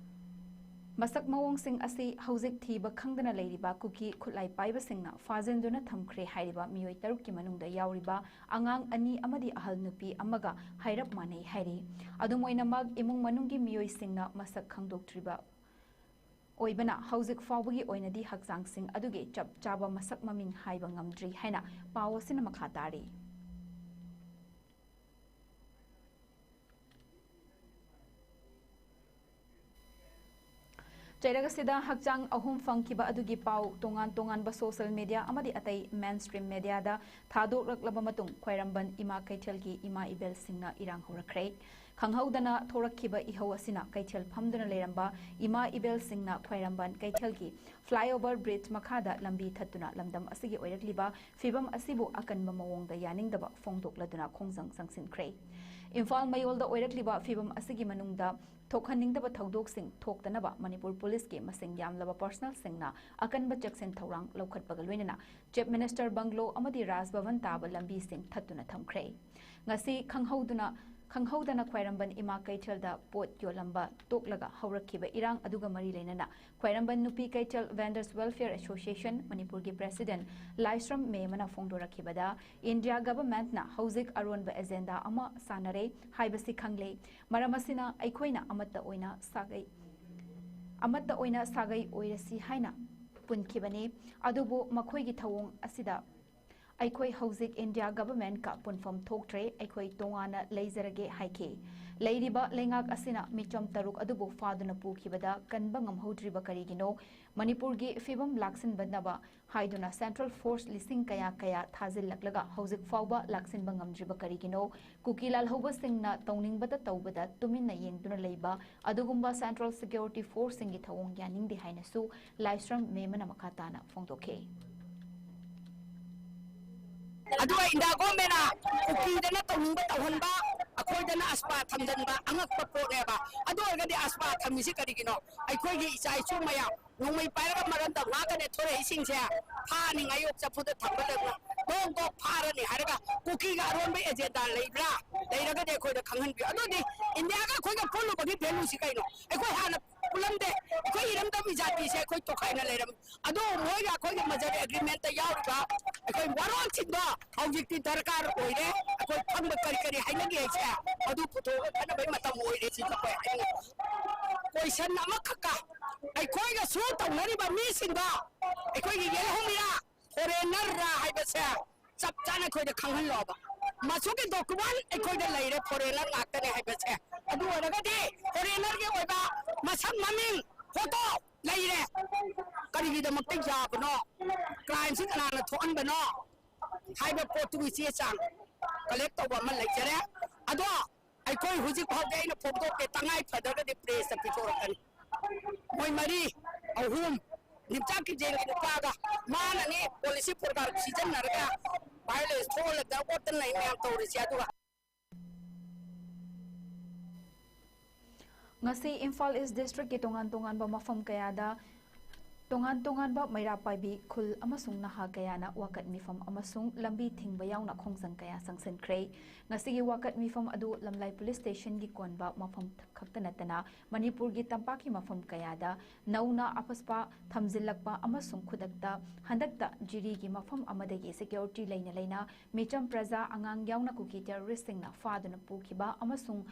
ꯃꯁꯛ ꯃꯑꯣꯡꯁꯤꯡ ꯑꯁꯤ ꯍꯧꯖꯤꯛ ꯊꯤꯕ ꯈꯪꯗꯅ ꯂꯩꯔꯤꯕ ꯀꯨꯀꯤ ꯈꯨꯠꯂꯥꯏ ꯄꯥꯏꯕꯁꯤꯡꯅ ꯐꯥꯖꯤꯟꯗꯨꯅ ꯊꯝꯈ꯭ꯔꯦ ꯍꯥꯏꯔꯤꯕ ꯃꯤꯑꯣꯏ ꯇꯔꯨꯛꯀꯤ ꯃꯅꯨꯡꯗ ꯌꯥꯎꯔꯤꯕ ꯑꯉꯥꯡ ꯑꯅꯤ ꯑꯃꯗꯤ ꯑꯍꯜ ꯅꯨꯄꯤ ꯑꯃꯒ ꯍꯥꯏꯔꯞ ꯃꯥꯟꯅꯩ ꯍꯥꯏꯔꯤ꯫ ꯑꯗꯨꯝ ꯑꯣꯏꯅꯃꯛ, ꯏꯃꯨꯡ ꯃꯅꯨꯡꯒꯤ ꯃꯤꯑꯣꯏꯁꯤꯡꯅ ꯃꯁꯛ ꯈꯪꯗꯣꯛꯇ꯭ꯔꯤꯕ ꯑꯣꯏꯕꯅ, ꯍꯧꯖꯤꯛ ꯐꯥꯎꯕꯒꯤ ꯑꯣꯏꯅꯗꯤ ꯍꯛꯆꯥꯡꯁꯤꯡ ꯑꯗꯨꯒꯤ ꯆꯞ ꯆꯥꯕ ꯃꯁꯛ ꯃꯃꯤꯡ ꯍꯥꯏꯕ ꯉꯝꯗ꯭ꯔꯤ ꯍꯥꯏꯅ ꯄꯥꯎ ꯑꯁꯤꯅ ꯃꯈꯥ ꯇꯥꯔꯤ꯫ ꯆꯩꯔꯛ ꯑꯁꯤꯗ ꯍꯛꯆꯥꯡ ꯑꯍꯨꯝ ꯐꯪꯈꯤꯕ ꯑꯗꯨꯒꯤ ꯄꯥꯎ ꯇꯣꯉꯥꯟ ꯇꯣꯉꯥꯟꯕ social media ꯑꯃꯗꯤ ꯑꯇꯩ mainstream media ꯗ ꯊꯥꯗꯣꯛꯂꯛꯂꯕ ꯃꯇꯨꯡ, ꯈ꯭ꯋꯥꯏꯔꯝꯕꯟ ꯏꯃꯥ ꯀꯩꯊꯦꯜꯒꯤ ꯏꯃꯥ ꯏꯕꯦꯜꯁꯤꯡꯅ ꯏꯔꯥꯡ ꯍꯧꯔꯛꯈ꯭ꯔꯦ꯫ ꯈꯪꯍꯧꯗꯅ ꯊꯣꯔꯛꯈꯤꯕ ꯏꯍꯧ ꯑꯁꯤꯅ ꯀꯩꯊꯦꯜ ꯐꯝꯗꯨꯅ ꯂꯩꯔꯝꯕ ꯏꯃꯥ ꯏꯕꯦꯜꯁꯤꯡꯅ ꯈ꯭ꯋꯥꯏꯔꯝꯕꯟ ꯀꯩꯊꯦꯜꯒꯤ flyover bridge ꯃꯈꯥꯗ ꯂꯝꯕꯤ ꯊꯠꯇꯨꯅ ꯂꯝꯗꯝ ꯑꯁꯤꯒꯤ ꯑꯣꯏꯔꯛꯂꯤꯕ ꯐꯤꯕꯝ ꯑꯁꯤꯕꯨ ꯑꯀꯟꯕ ꯃꯑꯣꯡꯗ ꯌꯥꯅꯤꯡꯗꯕ ꯐꯣꯡꯗꯣꯛꯂꯗꯨꯅ ꯈꯣꯡꯖꯪ ꯆꯪꯁꯤꯟꯈ꯭ꯔꯦ꯫ ꯏꯝꯐꯥꯜ ꯃꯌꯣꯜꯗ ꯑꯣꯏꯔꯛꯂꯤꯕ ꯐꯤꯕꯝ ꯑꯁꯤꯒꯤ ꯃꯅꯨꯡꯗ ꯊꯣꯛꯍꯟꯅꯤꯡꯗꯕ ꯊꯧꯗꯣꯛꯁꯤꯡ ꯊꯣꯛꯇꯅꯕ ꯃꯅꯤꯄꯨꯔ ꯄꯨꯂꯤꯁꯀꯤ ꯃꯁꯤꯡ ꯌꯥꯝꯂꯕ ꯄꯔꯁꯅꯦꯜꯁꯤꯡꯅ ꯑꯀꯟꯕ ꯆꯦꯛꯁꯤꯟ ꯊꯧꯔꯥꯡ ꯂꯧꯈꯠꯄꯒ ꯂꯣꯏꯅꯅ ꯆꯤꯐ ꯃꯤꯅꯤꯁꯇꯔ ꯕꯪꯒ꯭ꯂꯣ ꯑꯃꯗꯤ ꯔꯥꯖ ꯚꯕꯟ ꯇꯥꯕ ꯂꯝꯕꯤꯁꯤꯡ ꯊꯠꯇꯨꯅ ꯊꯝꯈ꯭ꯔꯦ꯫ ꯉꯁꯤ ꯈꯪꯍꯧꯗꯨꯅ ꯈꯪꯍꯧꯗꯅ ꯈ꯭ꯋꯥꯏꯔꯝꯕꯟ ꯏꯃꯥ ꯀꯩꯊꯦꯜꯗ ꯄꯣꯠ ꯌꯣꯜꯂꯝꯕ ꯇꯣꯛꯂꯒ ꯍꯧꯔꯛꯈꯤꯕ ꯏꯔꯥꯡ ꯑꯗꯨꯒ ꯃꯔꯤ ꯂꯩꯅꯅ ꯈ꯭ꯋꯥꯏꯔꯝꯕꯟ ꯅꯨꯄꯤ ꯀꯩꯊꯦꯜ Vendors Welfare Association ꯃꯅꯤꯄꯨꯔꯒꯤ ꯄ꯭ꯔꯦꯁꯤꯗꯦꯟ ꯂꯥꯏꯁ꯭ꯔꯝ ꯃꯦꯃꯅ ꯐꯣꯡꯗꯣꯔꯛꯈꯤꯕꯗ, ꯏꯟꯗꯤꯌꯥ ꯒꯚꯔꯟꯃꯦꯟꯠꯅ ꯍꯧꯖꯤꯛ ꯑꯔꯣꯟꯕ ꯑꯦꯖꯦꯟꯗꯥ ꯑꯃ ꯁꯥꯟꯅꯔꯦ ꯍꯥꯏꯕꯁꯤ ꯈꯪꯂꯦ꯫ ꯃꯔꯝ ꯑꯁꯤꯅ ꯑꯩꯈꯣꯏꯅ ꯑꯃꯠꯇ ꯑꯣꯏꯅ ꯁꯥꯒꯩ ꯑꯃꯠꯇ ꯑꯣꯏꯅ ꯁꯥꯒꯩ ꯑꯣꯏꯔꯁꯤ ꯍꯥꯏꯅ ꯄꯨꯟꯈꯤꯕꯅꯤ꯫ ꯑꯗꯨꯕꯨ ꯃꯈꯣꯏꯒꯤ ꯊꯧꯑꯣꯡ ꯑꯁꯤꯗ ꯑꯩꯈꯣꯏ ꯍꯧꯖꯤꯛ ꯏꯟꯗꯤꯌꯥ ꯒꯚꯔꯟꯃꯦꯟꯠꯀ ꯄꯨꯟꯐꯝ ꯊꯣꯛꯇ꯭ꯔꯦ, ꯑꯩꯈꯣꯏ ꯇꯣꯉꯥꯟꯅ ꯂꯩꯖꯔꯒꯦ ꯍꯥꯏꯈꯤ꯫ ꯂꯩꯔꯤꯕ ꯂꯩꯉꯥꯛ ꯑꯁꯤꯅ ꯃꯤꯆꯝ ꯇꯔꯨꯛ ꯑꯗꯨꯕꯨ ꯐꯥꯗꯨꯅ ꯄꯨꯈꯤꯕꯗ ꯀꯟꯕ ꯉꯝꯍꯧꯗ꯭ꯔꯤꯕ ꯀꯔꯤꯒꯤꯅꯣ? ꯃꯅꯤꯄꯨꯔꯒꯤ ꯐꯤꯕꯝ ꯂꯥꯛꯁꯤꯟꯕꯅꯕ ꯍꯥꯏꯗꯨꯅ ꯁꯦꯟꯇ꯭ꯔꯦꯜ ꯐꯣꯔꯁ ꯂꯤꯁꯤꯡ ꯀꯌꯥ ꯀꯌꯥ ꯊꯥꯖꯤꯜꯂꯛꯂꯒ ꯍꯧꯖꯤꯛ ꯐꯥꯎꯕ ꯂꯥꯛꯁꯤꯟꯕ ꯉꯝꯗ꯭ꯔꯤꯕ ꯀꯔꯤꯒꯤꯅꯣ? ꯀꯨꯀꯤ ꯂꯥꯜꯍꯧꯕꯁꯤꯡꯅ ꯇꯧꯅꯤꯡꯕꯇ ꯇꯧꯕꯗ ꯇꯨꯃꯤꯟꯅ ꯌꯦꯡꯗꯨꯅ ꯂꯩꯕ ꯑꯗꯨꯒꯨꯝꯕ ꯁꯦꯟꯇ꯭ꯔꯦꯜ ꯁꯦꯀ꯭ꯌꯨꯔꯤꯇꯤ ꯐꯣꯔꯁꯁꯤꯡꯒꯤ ꯊꯧꯑꯣꯡ ꯌꯥꯅꯤꯡꯗꯦ ꯍꯥꯏꯅꯁꯨ ꯂꯥꯏꯁ꯭ꯔꯝ ꯃꯦꯃꯅ ꯃꯈꯥ ꯇꯥꯅ ꯐꯣꯡꯗꯣꯛꯈꯤ꯫ ꯑꯗꯨꯒ ꯏꯟꯗꯤꯌꯥ ꯒꯣꯔꯃꯦꯟꯅ ꯀꯨꯀꯤꯗꯅ ꯇꯧꯅꯤꯡꯕ ꯇꯧꯍꯟꯕ, ꯑꯩꯈꯣꯏꯗꯅ ꯑꯁꯄꯥ ꯊꯝꯖꯤꯟꯕ ꯑꯉꯛꯄ ꯄꯣꯠꯅꯦꯕ꯫ ꯑꯗꯨ ꯑꯣꯏꯔꯒꯗꯤ ꯑꯁꯄꯥ ꯊꯝꯃꯤꯁꯤ ꯀꯔꯤꯒꯤꯅꯣ? ꯑꯩꯈꯣꯏꯒꯤ ꯏꯆꯥ ꯏꯁꯨ ꯃꯌꯥꯝ ꯅꯣꯡꯃꯩ ꯄꯥꯏꯔꯒ ꯃꯔꯟꯗ ꯉꯥꯛꯀꯅꯦ ꯊꯣꯔꯛꯏꯁꯤꯡꯁꯦ ꯐꯥꯅꯤꯡꯉꯥꯏ ꯌꯣꯛ ꯆꯐꯨꯗ ꯊꯝꯕ ꯂꯩꯕ꯭ꯔꯥ? ꯗꯣꯛ ꯗꯣꯛ ꯐꯥꯔꯅꯤ ꯍꯥꯏꯔꯒ ꯀꯨꯀꯤꯒ ꯑꯔꯣꯟꯕ ꯑꯦꯖꯦꯟꯗꯥ ꯂꯩꯕ꯭ꯔꯥ? ꯂꯩꯔꯒꯗꯤ ꯑꯩꯈꯣꯏꯗ ꯈꯪꯍꯟꯕꯤꯌꯨ꯫ ꯑꯗꯨꯗꯤ ꯏꯟꯗꯤꯌꯥꯒ ꯑꯩꯈꯣꯏꯒ ꯄꯨꯜꯂꯨꯕꯒꯤ ꯚꯦꯂꯨꯁꯤ ꯀꯩꯅꯣ? ꯑꯩꯈꯣꯏ ꯍꯥꯟꯅ ꯄꯨꯜꯂꯝꯗꯦ꯫ ꯑꯩꯈꯣꯏ ꯏꯔꯝꯗꯝ ꯏꯖꯥꯇꯤꯁꯦ ꯑꯩꯈꯣꯏ ꯇꯣꯈꯥꯏꯅ ꯂꯩꯔꯝꯃꯤ꯫ ꯑꯗꯨ ꯃꯣꯏꯒ ꯑꯩꯈꯣꯏꯒꯤ ꯃꯖꯔꯤ ꯑꯦꯒ꯭ꯔꯤꯃꯦꯟꯇ ꯌꯥꯎꯔꯤꯕ ꯑꯩꯈꯣꯏ ꯋꯥꯔꯣꯜꯁꯤꯡꯗꯣ ꯍꯧꯖꯤꯛꯇꯤ ꯗꯔꯀꯥꯔ ꯑꯣꯏꯔꯦ꯫ ꯑꯩꯈꯣꯏ ꯈꯪꯕ ꯀꯔꯤ ꯀꯔꯤ ꯍꯥꯏꯅꯒꯦ ꯍꯥꯏꯁꯦ ꯑꯗꯨ ꯄꯨꯊꯣꯛꯑꯒ ꯈꯟꯅꯕꯒꯤ ꯃꯇꯝ ꯑꯣꯏꯔꯦ ꯁꯤꯗ ꯑꯩꯈꯣꯏ ꯍꯥꯏꯅꯤꯡꯉꯤ꯫ ꯀꯣꯏꯁꯟ ꯑꯃꯈꯛꯀ ꯑꯩꯈꯣꯏꯒ ꯁꯨ ꯇꯧꯅꯔꯤꯕ ꯃꯤꯁꯤꯡꯗꯣ ꯑꯩꯈꯣꯏꯒꯤ ꯌꯦꯜꯍꯧꯃꯤꯔꯥ ꯐꯣꯔꯦꯟꯅꯔꯔꯥ ꯍꯥꯏꯕꯁꯦ ꯆꯞ ꯆꯥꯅ ꯑꯩꯈꯣꯏꯗ ꯈꯪꯍꯜꯂꯣꯕ꯫ ꯃꯁꯨꯒꯤ ꯗꯣꯀꯨꯃꯦꯟ ꯑꯩꯈꯣꯏꯗ ꯂꯩꯔꯦ, ꯐꯣꯔꯦꯟꯅꯔ ꯉꯥꯛꯇꯅꯦ ꯍꯥꯏꯕꯁꯦ꯫ ꯑꯗꯨ ꯑꯣꯏꯔꯒꯗꯤ ꯐꯣꯔꯦꯟꯅꯔꯒꯤ ꯑꯣꯏꯕ ꯃꯁꯛ ꯃꯃꯤꯡ ꯐꯣꯇꯣ ꯂꯩꯔꯦ꯫ ꯀꯔꯤꯒꯤꯗꯃꯛꯇ ꯌꯥꯕꯅꯣ? ꯀ꯭ꯔꯥꯏꯝꯁꯤ ꯀꯅꯥꯅ ꯊꯣꯛꯍꯟꯕꯅꯣ ꯍꯥꯏꯕ ꯄꯣꯠꯇꯨꯒꯤ ꯆꯦ ꯆꯥꯡ ꯀꯂꯦꯛ ꯇꯧꯕ ꯑꯃ ꯂꯩꯖꯔꯦ꯫ ꯑꯗꯣ ꯑꯩꯈꯣꯏ ꯍꯧꯖꯤꯛ ꯐꯥꯎꯗꯤ ꯑꯩꯅ ꯐꯣꯡꯗꯣꯛꯇꯦ, ꯇꯉꯥꯏ ꯐꯗ꯭ꯔꯒꯗꯤ ꯄ꯭ꯔꯦꯁꯇ ꯄꯤꯊꯣꯔꯛꯀꯅꯤ꯫ ꯃꯣꯏ ꯃꯔꯤ, ꯑꯍꯨꯝ, ꯅꯤꯝꯆꯥ ꯀꯤꯖꯦꯟꯒꯤ ꯅꯨꯄꯥꯒ ꯃꯥꯅꯅꯦ ꯄꯣꯂꯤꯁꯤ ꯄ꯭ꯔꯣꯒ꯭ꯔꯥꯝ ꯁꯤꯖꯤꯟꯅꯔꯒ ꯚꯥꯏꯑꯣꯂꯦꯟꯁ ꯊꯣꯛꯍꯜꯂꯗꯅ ꯑꯣꯠꯇꯅ ꯂꯩ ꯃꯌꯥꯝ ꯇꯧꯔꯤꯁꯦ꯫ ꯑꯗꯨꯒ ꯉꯁꯤ ꯏꯝꯐꯥꯜ ꯏꯁ ꯗꯤꯁꯇ꯭ꯔꯤꯛꯀꯤ ꯇꯣꯉꯥꯟ ꯇꯣꯉꯥꯟꯕ ꯃꯐꯝ ꯀꯌꯥꯗ ꯇꯣꯉꯥꯟ ꯇꯣꯉꯥꯟꯕ ꯃꯩꯔꯥ ꯄꯥꯏꯕꯤ ꯈꯨꯜ ꯑꯃꯁꯨꯡ ꯅꯍꯥ ꯀꯌꯥꯅ ꯋꯥꯀꯠ ꯃꯤꯐꯝ ꯑꯃꯁꯨꯡ ꯂꯝꯕꯤ ꯊꯤꯡꯕ ꯌꯥꯎꯅ ꯈꯣꯡꯖꯪ ꯀꯌꯥ ꯆꯪꯁꯤꯟꯈ꯭ꯔꯦ꯫ ꯉꯁꯤꯒꯤ ꯋꯥꯀꯠ ꯃꯤꯐꯝ ꯑꯗꯨ ꯂꯝꯂꯥꯏ ꯄꯨꯂꯤꯁ ꯁ꯭ꯇꯦꯁꯟꯒꯤ ꯀꯣꯟꯕ ꯃꯐꯝ ꯈꯛꯇ ꯅꯠꯇꯅ ꯃꯅꯤꯄꯨꯔꯒꯤ ꯇꯝꯄꯥꯛꯀꯤ ꯃꯐꯝ ꯀꯌꯥꯗ ꯅꯧꯅ ꯑꯐꯁꯄꯥ ꯊꯝꯖꯤꯜꯂꯛꯄ ꯑꯃꯁꯨꯡ ꯈꯨꯗꯛꯇ ꯍꯟꯗꯛꯇ ꯖꯤꯔꯤꯒꯤ ꯃꯐꯝ ꯑꯃꯗꯒꯤ ꯁꯦꯀ꯭ꯌꯨꯔꯤꯇꯤ ꯂꯩꯅ ꯂꯩꯅ ꯃꯤꯆꯝ ꯄ꯭ꯔꯖꯥ ꯑꯉꯥꯡ ꯌꯥꯎꯅ ꯀꯨꯀꯤ ꯇꯦꯔꯣꯔꯤꯁꯁꯤꯡꯅ ꯐꯥꯗꯨꯅ ꯄꯨꯈꯤꯕ ꯑꯃꯁꯨꯡ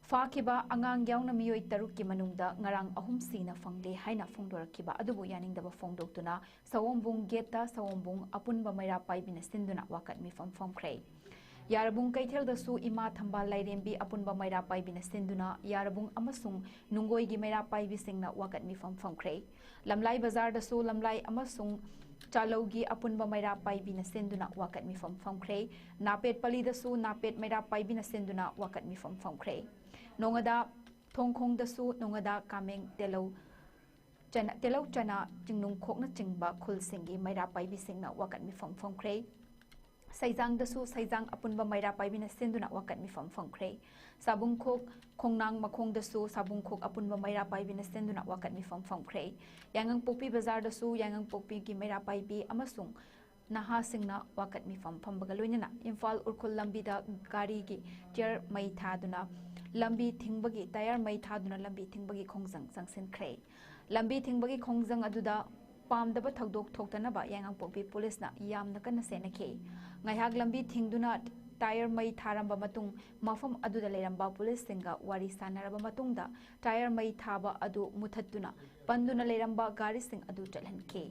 ꯐꯥꯈꯤꯕ ꯑꯉꯥꯡ ꯌꯥꯎꯅ ꯃꯤꯑꯣꯏ ꯇꯔꯨꯛꯀꯤ ꯃꯅꯨꯡꯗ ꯉꯔꯥꯡ ꯑꯍꯨꯝ ꯁꯤꯅ ꯐꯪꯂꯦ ꯍꯥꯏꯅ ꯐꯣꯡꯗꯣꯔꯛꯈꯤꯕ ꯑꯗꯨꯕꯨ ꯌꯥꯅꯤꯡꯗꯕ ꯐꯣꯡꯗꯣꯛꯇꯨꯅ ꯁꯑꯣꯝꯕꯨꯡ ꯒꯦꯠꯇ ꯁꯑꯣꯝꯕꯨꯡ ꯑꯄꯨꯟꯕ ꯃꯩꯔꯥ ꯄꯥꯏꯕꯤꯅ ꯁꯤꯟꯗꯨꯅ ꯋꯥꯀꯠ ꯃꯤꯐꯝ ꯐꯝꯈ꯭ꯔꯦ꯫ ꯌꯥꯔꯕꯨꯡ ꯀꯩꯊꯦꯜꯗꯁꯨ ꯏꯃꯥ ꯊꯝꯕꯥꯜ ꯂꯥꯏꯔꯦꯝꯕꯤ ꯑꯄꯨꯟꯕ ꯃꯩꯔꯥ ꯄꯥꯏꯕꯤꯅ ꯁꯤꯟꯗꯨꯅ ꯌꯥꯔꯕꯨꯡ ꯑꯃꯁꯨꯡ ꯅꯨꯡꯒꯣꯏꯒꯤ ꯃꯩꯔꯥ ꯄꯥꯏꯕꯤꯁꯤꯡꯅ ꯋꯥꯀꯠ ꯃꯤꯐꯝ ꯐꯝꯈ꯭ꯔꯦ꯫ ꯂꯝꯂꯥꯏ ꯕꯖꯥꯔꯗꯁꯨ ꯂꯝꯂꯥꯏ ꯑꯃꯁꯨꯡ ꯆꯥꯂꯧꯒꯤ ꯑꯄꯨꯟꯕ ꯃꯩꯔꯥ ꯄꯥꯏꯕꯤꯅ ꯁꯤꯟꯗꯨꯅ ꯋꯥꯀꯠ ꯃꯤꯐꯝ ꯐꯝꯈ꯭ꯔꯦ꯫ ꯅꯥꯄꯦꯠ ꯄꯂꯤꯗꯁꯨ ꯅꯥꯄꯦꯠ ꯃꯩꯔꯥ ꯄꯥꯏꯕꯤꯅ ꯁꯤꯟꯗꯨꯅ ꯋꯥꯀꯠ ꯃꯤꯐꯝ ꯐꯝꯈ꯭ꯔꯦ꯫ ꯅꯣꯡꯉꯗꯥ ꯊꯣꯡꯈꯣꯡꯗꯁꯨ ꯅꯣꯡꯉꯗꯥ ꯀꯥꯃꯦꯡ ꯇꯦꯂꯧ ꯆꯅ-, ꯇꯦꯂꯧ ꯆꯅꯥ ꯆꯤꯡꯅꯨꯡꯈꯣꯛꯅꯆꯤꯡꯕ ꯈꯨꯜꯁꯤꯡꯒꯤ ꯃꯩꯔꯥ ꯄꯥꯏꯕꯤꯁꯤꯡꯅ ꯋꯥꯀꯠ ꯃꯤꯐꯝ ꯐꯝꯈ꯭ꯔꯦ꯫ ꯁꯩꯖꯥꯡꯗꯁꯨ ꯁꯩꯖꯥꯡ ꯑꯄꯨꯟꯕ ꯃꯩꯔꯥ ꯄꯥꯏꯕꯤꯅ ꯁꯤꯟꯗꯨꯅ ꯋꯥꯀꯠ ꯃꯤꯐꯝ ꯐꯝꯈ꯭ꯔꯦ꯫ ꯁꯥꯕꯨꯡꯈꯣꯛ ꯈꯣꯡꯅꯥꯡ ꯃꯈꯣꯡꯗꯁꯨ ꯁꯥꯕꯨꯡꯈꯣꯛ ꯑꯄꯨꯟꯕ ꯃꯩꯔꯥ ꯄꯥꯏꯕꯤꯅ ꯁꯤꯟꯗꯨꯅ ꯋꯥꯀꯠ ꯃꯤꯐꯝ ꯐꯝꯈ꯭ꯔꯦ꯫ ꯌꯥꯏꯉꯪꯄꯣꯛꯄꯤ ꯕꯖꯥꯔꯗꯁꯨ ꯌꯥꯏꯉꯪꯄꯣꯛꯄꯤꯒꯤ ꯃꯩꯔꯥ ꯄꯥꯏꯕꯤ ꯑꯃꯁꯨꯡ ꯅꯍꯥꯁꯤꯡꯅ ꯋꯥꯀꯠ ꯃꯤꯐꯝ ꯐꯝꯕꯒ ꯂꯣꯏꯅꯅ ꯏꯝꯐꯥꯜ ꯎꯔꯈꯨꯜ ꯂꯝꯕꯤꯗ ꯒꯥꯔꯤꯒꯤ ꯇꯌꯥꯔ ꯃꯩ ꯊꯥꯗꯨꯅ ꯂꯝꯕꯤ ꯊꯤꯡꯕꯒꯤ, ꯇꯌꯥꯔ ꯃꯩ ꯊꯥꯗꯨꯅ ꯂꯝꯕꯤ ꯊꯤꯡꯕꯒꯤ ꯈꯣꯡꯖꯪ ꯆꯪꯁꯤꯟꯈ꯭ꯔꯦ꯫ ꯂꯝꯕꯤ ꯊꯤꯡꯕꯒꯤ ꯈꯣꯡꯖꯪ ꯑꯗꯨꯗ ꯄꯥꯝꯗꯕ ꯊꯧꯗꯣꯛ ꯊꯣꯛꯇꯅꯕ ꯌꯥꯏꯉꯪꯄꯣꯛꯄꯤ ꯄꯨꯂꯤꯁꯅ ꯌꯥꯝꯅ ꯀꯟꯅ ꯁꯦꯟꯅꯈꯤ꯫ ꯉꯥꯏꯍꯥꯛ ꯂꯝꯕꯤ ꯊꯤꯡꯗꯨꯅ ꯇꯥꯌꯔ ꯃꯩ ꯊꯥꯔꯝꯕ ꯃꯇꯨꯡ, ꯃꯐꯝ ꯑꯗꯨꯗ ꯂꯩꯔꯝꯕ ꯄꯨꯂꯤꯁꯁꯤꯡꯒ ꯋꯥꯔꯤ ꯁꯥꯟꯅꯔꯕ ꯃꯇꯨꯡꯗ, ꯇꯥꯌꯔ ꯃꯩ ꯊꯥꯕ ꯑꯗꯨ ꯃꯨꯊꯠꯇꯨꯅ ꯄꯟꯗꯨꯅ ꯂꯩꯔꯝꯕ ꯒꯥꯔꯤꯁꯤꯡ ꯑꯗꯨ ꯆꯠꯍꯟꯈꯤ꯫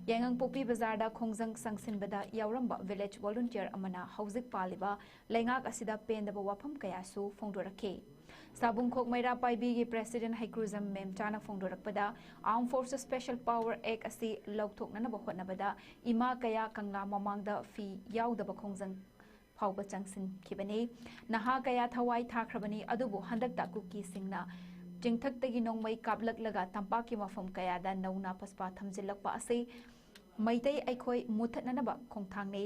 ꯌꯥꯏꯉꯪꯄꯣꯛꯄꯤ ꯕꯖꯥꯔꯗ ꯈꯣꯡꯖꯪ ꯆꯪꯁꯤꯟꯕꯗ ꯌꯥꯎꯔꯝꯕ ꯚꯤꯂꯦꯖ ꯚꯣꯂꯨꯟꯇꯤꯌꯔ ꯑꯃꯅ ꯍꯧꯖꯤꯛ ꯄꯥꯜꯂꯤꯕ ꯂꯩꯉꯥꯛ ꯑꯁꯤꯗ ꯄꯦꯟꯗꯕ ꯋꯥꯐꯝ ꯀꯌꯥꯁꯨ ꯐꯣꯡꯗꯣꯔꯛꯈꯤ꯫ ꯁꯥꯕꯨꯡꯈꯣꯛ ꯃꯩꯔꯥ ꯄꯥꯏꯕꯤꯒꯤ ꯄ꯭ꯔꯦꯁꯤꯗꯦꯟꯠ ꯍꯩꯀ꯭ꯔꯨꯖꯝ ꯃꯦꯝꯆꯥꯅ ꯐꯣꯡꯗꯣꯔꯛꯄꯗ, Armed Forces Special Power Act ꯑꯁꯤ ꯂꯧꯊꯣꯛꯅꯅꯕ ꯍꯣꯠꯅꯕꯗ ꯏꯃꯥ ꯀꯌꯥ ꯀꯪꯂꯥ ꯃꯃꯥꯡꯗ ꯐꯤ ꯌꯥꯎꯗꯕ ꯈꯣꯡꯖꯪ ꯐꯥꯎꯕ ꯆꯪꯁꯤꯟꯈꯤꯕꯅꯤ꯫ ꯅꯍꯥ ꯀꯌꯥ ꯊꯋꯥꯏ ꯊꯥꯈ꯭ꯔꯕꯅꯤ, ꯑꯗꯨꯕꯨ ꯍꯟꯗꯛꯇ ꯀꯨꯀꯤꯁꯤꯡꯅ ꯆꯤꯡꯊꯛꯇꯒꯤ ꯅꯣꯡꯃꯩ ꯀꯥꯞꯂꯛꯂꯒ ꯇꯝꯄꯥꯛꯀꯤ ꯃꯐꯝ ꯀꯌꯥꯗ ꯅꯧꯅ ꯐꯁꯄꯥ ꯊꯝꯖꯤꯜꯂꯛꯄ ꯑꯁꯤ ꯃꯩꯇꯩ ꯑꯩꯈꯣꯏ ꯃꯨꯊꯠꯅꯅꯕ ꯈꯣꯡꯊꯥꯡꯅꯤ꯫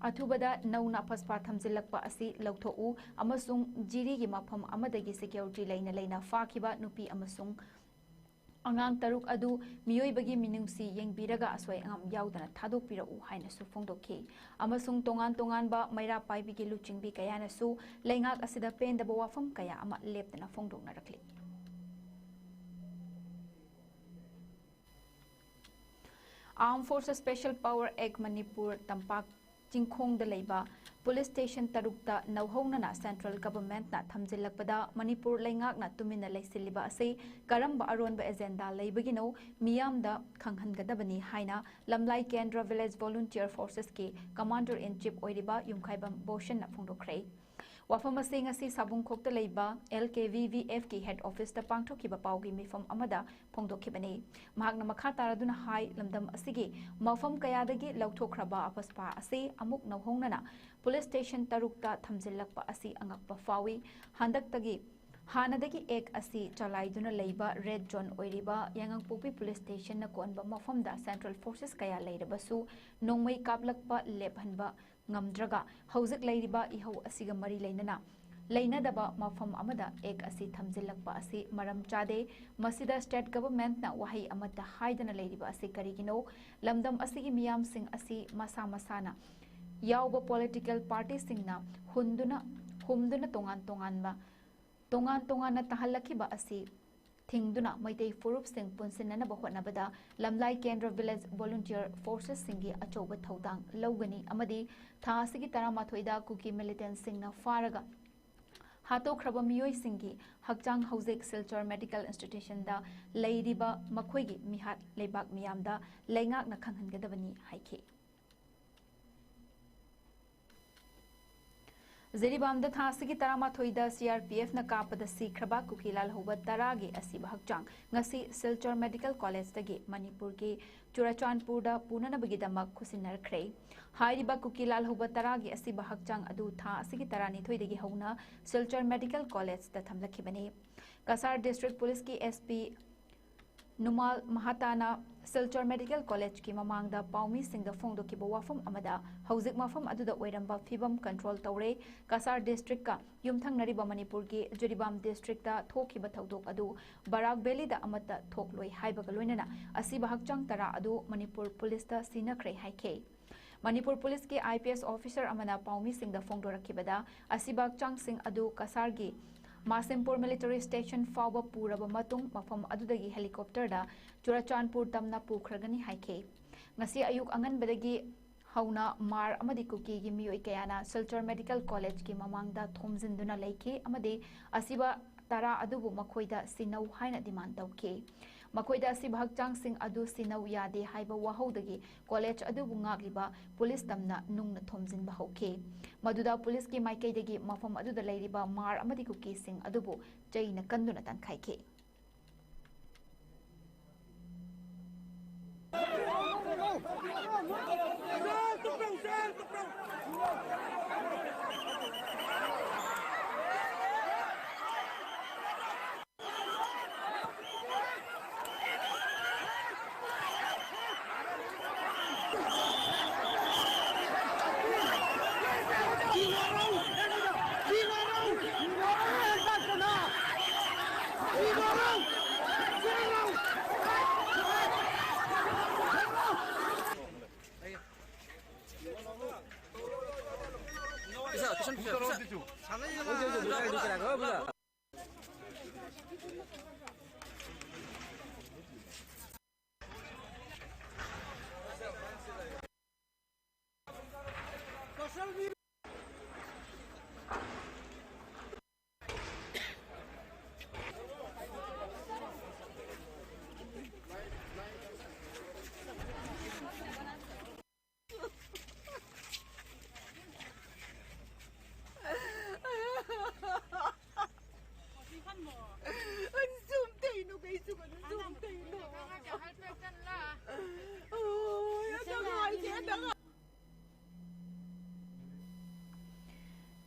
ꯑꯊꯨꯕꯗ ꯅꯧꯅ ꯐꯁꯄꯥ ꯊꯝꯖꯤꯜꯂꯛꯄ ꯑꯁꯤ ꯂꯧꯊꯣꯛꯎ ꯑꯃꯁꯨꯡ ꯖꯤꯔꯤꯒꯤ ꯃꯐꯝ ꯑꯃꯗꯒꯤ ꯁꯦꯀ꯭ꯌꯨꯔꯤꯇꯤ ꯂꯩꯅ ꯂꯩꯅ ꯐꯥꯈꯤꯕ ꯅꯨꯄꯤ ꯑꯃꯁꯨꯡ ꯑꯉꯥꯡ ꯇꯔꯨꯛ ꯑꯗꯨ ꯃꯤꯑꯣꯏꯕꯒꯤ ꯃꯤꯅꯨꯡꯁꯤ ꯌꯦꯡꯕꯤꯔꯒ ꯑꯁꯣꯏ ꯑꯉꯥꯝ ꯌꯥꯎꯗꯅ ꯊꯥꯗꯣꯛꯄꯤꯔꯛꯎ ꯍꯥꯏꯅꯁꯨ ꯐꯣꯡꯗꯣꯛꯈꯤ꯫ ꯑꯃꯁꯨꯡ ꯇꯣꯉꯥꯟ ꯇꯣꯉꯥꯟꯕ ꯃꯩꯔꯥ ꯄꯥꯏꯕꯤꯒꯤ ꯂꯨꯆꯤꯡꯕꯤ ꯀꯌꯥꯅꯁꯨ ꯂꯩꯉꯥꯛ ꯑꯁꯤꯗ ꯄꯦꯟꯗꯕ ꯋꯥꯐꯝ ꯀꯌꯥ ꯑꯃ ꯂꯦꯞꯇꯅ ꯐꯣꯡꯗꯣꯛꯅꯔꯛꯂꯤ꯫ Armed Forces Special Power Act Manipur ꯇꯝꯄꯥꯛ ꯆꯤꯡꯈꯣꯡꯗ ꯂꯩꯕ ꯄꯨꯂꯤꯁ ꯁ꯭ꯇꯦꯁꯟ ꯇꯔꯨꯛꯇ ꯅꯧꯍꯧꯅꯅ ꯁꯦꯟꯇ꯭ꯔꯦꯜ ꯒꯚꯔꯟꯃꯦꯟꯠꯅ ꯊꯝꯖꯤꯜꯂꯛꯄꯗ ꯃꯅꯤꯄꯨꯔ ꯂꯩꯉꯥꯛꯅ ꯇꯨꯃꯤꯟꯅ ꯂꯩꯁꯤꯜꯂꯤꯕ ꯑꯁꯤ ꯀꯔꯝꯕ ꯑꯔꯣꯟꯕ ꯑꯦꯖꯦꯟꯗꯥ ꯂꯩꯕꯒꯤꯅꯣ? ꯃꯤꯌꯥꯝꯗ ꯈꯪꯍꯟꯒꯗꯕꯅꯤ ꯍꯥꯏꯅ ꯂꯝꯂꯥꯏ ꯀꯦꯟꯗ꯭ꯔ ꯚꯤꯂꯦꯖ ꯚꯣꯂꯨꯟꯇꯤꯌꯔ ꯐꯣꯔꯁꯦꯁꯀꯤ ꯀꯃꯥꯟꯗꯔ ꯏꯟ ꯆꯤꯐ ꯑꯣꯏꯔꯤꯕ ꯌꯨꯝꯈꯥꯏꯕꯝ ꯕꯣꯁꯟꯅ ꯐꯣꯡꯗꯣꯛꯈ꯭ꯔꯦ꯫ ꯋꯥꯐꯝ ꯑꯁꯤ ꯉꯁꯤ ꯁꯥꯕꯨꯡꯈꯣꯛꯇ ꯂꯩꯕ ꯑꯦꯜ ꯀꯦ ꯚꯤ ꯚꯤ ꯑꯦꯐꯀꯤ ꯍꯦꯗ ꯑꯣꯐꯤꯁꯇ ꯄꯥꯡꯊꯣꯛꯈꯤꯕ ꯄꯥꯎꯒꯤ ꯃꯤꯐꯝ ꯑꯃꯗ ꯐꯣꯡꯗꯣꯛꯈꯤꯕꯅꯤ꯫ ꯃꯍꯥꯛꯅ ꯃꯈꯥ ꯇꯥꯔꯗꯨꯅ ꯍꯥꯏ, ꯂꯝꯗꯝ ꯑꯁꯤꯒꯤ ꯃꯐꯝ ꯀꯌꯥꯗꯒꯤ ꯂꯧꯊꯣꯛꯈ꯭ꯔꯕ ꯐꯁꯄꯥ ꯑꯁꯤ ꯑꯃꯨꯛ ꯅꯧꯍꯧꯅꯅ ꯄꯨꯂꯤꯁ ꯁ꯭ꯇꯦꯁꯟ ꯇꯔꯨꯛꯇ ꯊꯝꯖꯤꯜꯂꯛꯄ ꯑꯁꯤ ꯑꯉꯛꯄ ꯐꯥꯎꯏ꯫ ꯍꯟꯗꯛꯇꯒꯤ ꯍꯥꯟꯅꯗꯒꯤ ꯑꯦꯛ ꯑꯁꯤ ꯆꯂꯥꯏꯗꯨꯅ ꯂꯩꯕ ꯔꯦꯗ ꯖꯣꯟ ꯑꯣꯏꯔꯤꯕ ꯌꯥꯏꯉꯪꯄꯣꯛꯄꯤ ꯄꯨꯂꯤꯁ ꯁ꯭ꯇꯦꯁꯟꯅ ꯀꯣꯟꯕ ꯃꯐꯝꯗ ꯁꯦꯟꯇ꯭ꯔꯦꯜ ꯐꯣꯔꯁꯦꯁ ꯀꯌꯥ ꯂꯩꯔꯕꯁꯨ ꯅꯣꯡꯃꯩ ꯀꯥꯞꯂꯛꯄ ꯂꯦꯞꯍꯟꯕ ꯉꯝꯗ꯭ꯔꯒ ꯍꯧꯖꯤꯛ ꯂꯩꯔꯤꯕ ꯏꯍꯧ ꯑꯁꯤꯒ ꯃꯔꯤ ꯂꯩꯅꯅ ꯂꯩꯅꯗꯕ ꯃꯐꯝ ꯑꯃꯗ ꯑꯦꯛ ꯑꯁꯤ ꯊꯝꯖꯤꯜꯂꯛꯄ ꯑꯁꯤ ꯃꯔꯝ ꯆꯥꯗꯦ꯫ ꯃꯁꯤꯗ ꯁ꯭ꯇꯦꯠ ꯒꯚꯔꯟꯃꯦꯟꯠꯅ ꯋꯥꯍꯩ ꯑꯃꯠꯇ ꯍꯥꯏꯗꯅ ꯂꯩꯔꯤꯕ ꯑꯁꯤ ꯀꯔꯤꯒꯤꯅꯣ? ꯂꯝꯗꯝ ꯑꯁꯤꯒꯤ ꯃꯤꯌꯥꯝꯁꯤꯡ ꯑꯁꯤ ꯃꯁꯥ ꯃꯁꯥꯅ ꯌꯥꯎꯕ ꯄꯣꯂꯤꯇꯤꯀꯦꯜ ꯄꯥꯔꯇꯤꯁꯤꯡꯅ ꯍꯨꯟꯗꯨꯅ, ꯍꯨꯝꯗꯨꯅ ꯇꯣꯉꯥꯟ ꯇꯣꯉꯥꯟꯕ, ꯇꯣꯉꯥꯟ ꯇꯣꯉꯥꯟꯅ ꯇꯥꯍꯜꯂꯛꯈꯤꯕ ꯑꯁꯤ ꯊꯤꯡꯗꯨꯅ ꯃꯩꯇꯩ ꯐꯨꯔꯨꯞꯁꯤꯡ ꯄꯨꯟꯁꯤꯟꯅꯅꯕ ꯍꯣꯠꯅꯕꯗ ꯂꯝꯂꯥꯏ ꯀꯦꯟꯗ꯭ꯔ ꯚꯤꯂꯦꯖ ꯚꯣꯂꯨꯟꯇꯤꯌꯔ ꯐꯣꯔꯁꯦꯁꯁꯤꯡꯒꯤ ꯑꯆꯧꯕ ꯊꯧꯗꯥꯡ ꯂꯧꯒꯅꯤ ꯑꯃꯗꯤ ꯊꯥ ꯑꯁꯤꯒꯤ ꯇꯔꯥꯃꯥꯊꯣꯏꯗ ꯀꯨꯀꯤ ꯃꯤꯂꯤꯇꯦꯟꯠꯁꯤꯡꯅ ꯐꯥꯔꯒ ꯍꯥꯠꯇꯣꯛꯈ꯭ꯔꯕ ꯃꯤꯑꯣꯏꯁꯤꯡꯒꯤ ꯍꯛꯆꯥꯡ ꯍꯧꯖꯤꯛ ꯁꯤꯜꯆꯔ ꯃꯦꯗꯤꯀꯦꯜ ꯏꯟꯁꯇꯤꯇ꯭ꯌꯨꯁꯟꯗ ꯂꯩꯔꯤꯕ ꯃꯈꯣꯏꯒꯤ ꯃꯤꯍꯥꯠ ꯂꯩꯕꯥꯛ ꯃꯤꯌꯥꯝꯗ ꯂꯩꯉꯥꯛꯅ ꯈꯪꯍꯟꯒꯗꯕꯅꯤ ꯍꯥꯏꯈꯤ꯫ ꯖꯤꯔꯤꯕꯥꯝꯗ ꯊꯥ ꯑꯁꯤꯒꯤ ꯇꯔꯥꯃꯥꯊꯣꯏꯗ ꯁꯤ ꯑꯥꯔ ꯄꯤ ꯑꯦꯐꯅ ꯀꯥꯞꯄꯗ ꯁꯤꯈ꯭ꯔꯕ ꯀꯨꯀꯤ ꯂꯥꯜꯍꯧꯕ ꯇꯔꯥꯒꯤ ꯑꯁꯤꯕ ꯍꯛꯆꯥꯡ ꯉꯁꯤ ꯁꯤꯜꯆꯔ ꯃꯦꯗꯤꯀꯦꯜ ꯀꯣꯂꯦꯖꯇꯒꯤ ꯃꯅꯤꯄꯨꯔꯒꯤ ꯆꯨꯔꯆꯥꯟꯄꯨꯔꯗ ꯄꯨꯅꯅꯕꯒꯤꯗꯃꯛ ꯈꯨꯠꯁꯤꯟꯅꯔꯛꯈ꯭ꯔꯦ꯫ ꯍꯥꯏꯔꯤꯕ ꯀꯨꯀꯤ ꯂꯥꯜꯍꯧꯕ ꯇꯔꯥꯒꯤ ꯑꯁꯤꯕ ꯍꯛꯆꯥꯡ ꯑꯗꯨ ꯊꯥ ꯑꯁꯤꯒꯤ ꯇꯔꯥꯅꯤꯊꯣꯏꯗꯒꯤ ꯍꯧꯅ ꯁꯤꯜꯆꯔ ꯃꯦꯗꯤꯀꯦꯜ ꯀꯣꯂꯦꯖꯇ ꯊꯝꯂꯛꯈꯤꯕꯅꯤ꯫ ꯀꯁꯥꯔ ꯗꯤꯁꯇ꯭ꯔꯤꯛ ꯄꯨꯂꯤꯁꯀꯤ ꯑꯦꯁ ꯄꯤ ꯅꯨꯃꯥꯜ ꯃꯍꯥꯇꯥꯅ ꯁꯤꯜꯆꯔ ꯃꯦꯗꯤꯀꯦꯜ ꯀꯣꯂꯦꯖꯀꯤ ꯃꯃꯥꯡꯗ ꯄꯥꯎꯃꯤꯁꯤꯡꯗ ꯐꯣꯡꯗꯣꯛꯈꯤꯕ ꯋꯥꯐꯝ ꯑꯃꯗ, ꯍꯧꯖꯤꯛ ꯃꯐꯝ ꯑꯗꯨꯗ ꯑꯣꯏꯔꯝꯕ ꯐꯤꯕꯝ ꯀꯟꯇ꯭ꯔꯣꯜ ꯇꯧꯔꯦ, ꯀꯁꯥꯔ ꯗꯤꯁꯇ꯭ꯔꯤꯛꯀ ꯌꯨꯝꯊꯪꯅꯔꯤꯕ ꯃꯅꯤꯄꯨꯔꯒꯤ ꯖꯤꯔꯤꯕꯥꯝ ꯗꯤꯁꯇ꯭ꯔꯤꯛꯇ ꯊꯣꯛꯈꯤꯕ ꯊꯧꯗꯣꯛ ꯑꯗꯨ ꯕꯔꯥꯛ ꯚꯦꯂꯤꯗ ꯑꯃꯠꯇ ꯊꯣꯛꯂꯣꯏ ꯍꯥꯏꯕꯒ ꯂꯣꯏꯅꯅ ꯑꯁꯤꯕ ꯍꯛꯆꯥꯡ ꯇꯔꯥ ꯑꯗꯨ ꯃꯅꯤꯄꯨꯔ ꯄꯨꯂꯤꯁꯇ ꯁꯤꯟꯅꯈ꯭ꯔꯦ ꯍꯥꯏꯈꯤ꯫ ꯃꯅꯤꯄꯨꯔ ꯄꯨꯂꯤꯁꯀꯤ ꯑꯥꯏ ꯄꯤ ꯑꯦꯁ ꯑꯣꯐꯤꯁꯔ ꯑꯃꯅ ꯄꯥꯎꯃꯤꯁꯤꯡꯗ ꯐꯣꯡꯗꯣꯔꯛꯈꯤꯕꯗ, ꯑꯁꯤꯕ ꯍꯛꯆꯥꯡꯁꯤꯡ ꯑꯗꯨ ꯀꯁꯥꯔꯒꯤ ꯃꯥꯁꯤꯝꯄꯨꯔ ꯃꯤꯂꯤꯇꯔꯤ ꯁ꯭ꯇꯦꯁꯟ ꯐꯥꯎꯕ ꯄꯨꯔꯕ ꯃꯇꯨꯡ ꯃꯐꯝ ꯑꯗꯨꯗꯒꯤ ꯍꯦꯂꯤꯀꯣꯞꯇꯔꯗ ꯆꯨꯔꯆꯥꯟꯄꯨꯔ ꯇꯝꯅ ꯄꯨꯈ꯭ꯔꯒꯅꯤ ꯍꯥꯏꯈꯤ꯫ ꯉꯁꯤ ꯑꯌꯨꯛ ꯑꯉꯟꯕꯗꯒꯤ ꯍꯧꯅ ꯃꯥꯔ ꯑꯃꯗꯤ ꯀꯨꯀꯤꯒꯤ ꯃꯤꯑꯣꯏ ꯀꯌꯥꯅ ꯁꯤꯜꯆꯔ ꯃꯦꯗꯤꯀꯦꯜ ꯀꯣꯂꯦꯖꯀꯤ ꯃꯃꯥꯡꯗ ꯊꯣꯝꯖꯤꯟꯗꯨꯅ ꯂꯩꯈꯤ ꯑꯃꯗꯤ ꯑꯁꯤꯕ ꯇꯔꯥ ꯑꯗꯨꯕꯨ ꯃꯈꯣꯏꯗ ꯁꯤꯟꯅꯧ ꯍꯥꯏꯅ ꯗꯤꯃꯥꯟ ꯇꯧꯈꯤ꯫ ꯃꯈꯣꯏꯗ ꯑꯁꯤꯕ ꯍꯛꯆꯥꯡꯁꯤꯡ ꯑꯗꯨ ꯁꯤꯟꯅꯧ ꯌꯥꯗꯦ ꯍꯥꯏꯕ ꯋꯥꯍꯧꯗꯒꯤ ꯀꯣꯂꯦꯖ ꯑꯗꯨꯕꯨ ꯉꯥꯛꯂꯤꯕ ꯄꯨꯂꯤꯁ ꯇꯝꯅ ꯅꯨꯡꯅ ꯊꯣꯝꯖꯤꯟꯕ ꯍꯧꯈꯤ꯫ ꯃꯗꯨꯗ ꯄꯨꯂꯤꯁꯀꯤ ꯃꯥꯏꯀꯩꯗꯒꯤ ꯃꯐꯝ ꯑꯗꯨꯗ ꯂꯩꯔꯤꯕ ꯃꯥꯔ ꯑꯃꯗꯤ ꯀꯨꯀꯤꯁꯤꯡ ꯑꯗꯨꯕꯨ ꯆꯩꯅ ꯀꯟꯗꯨꯅ ꯇꯥꯟꯈꯥꯏꯈꯤ꯫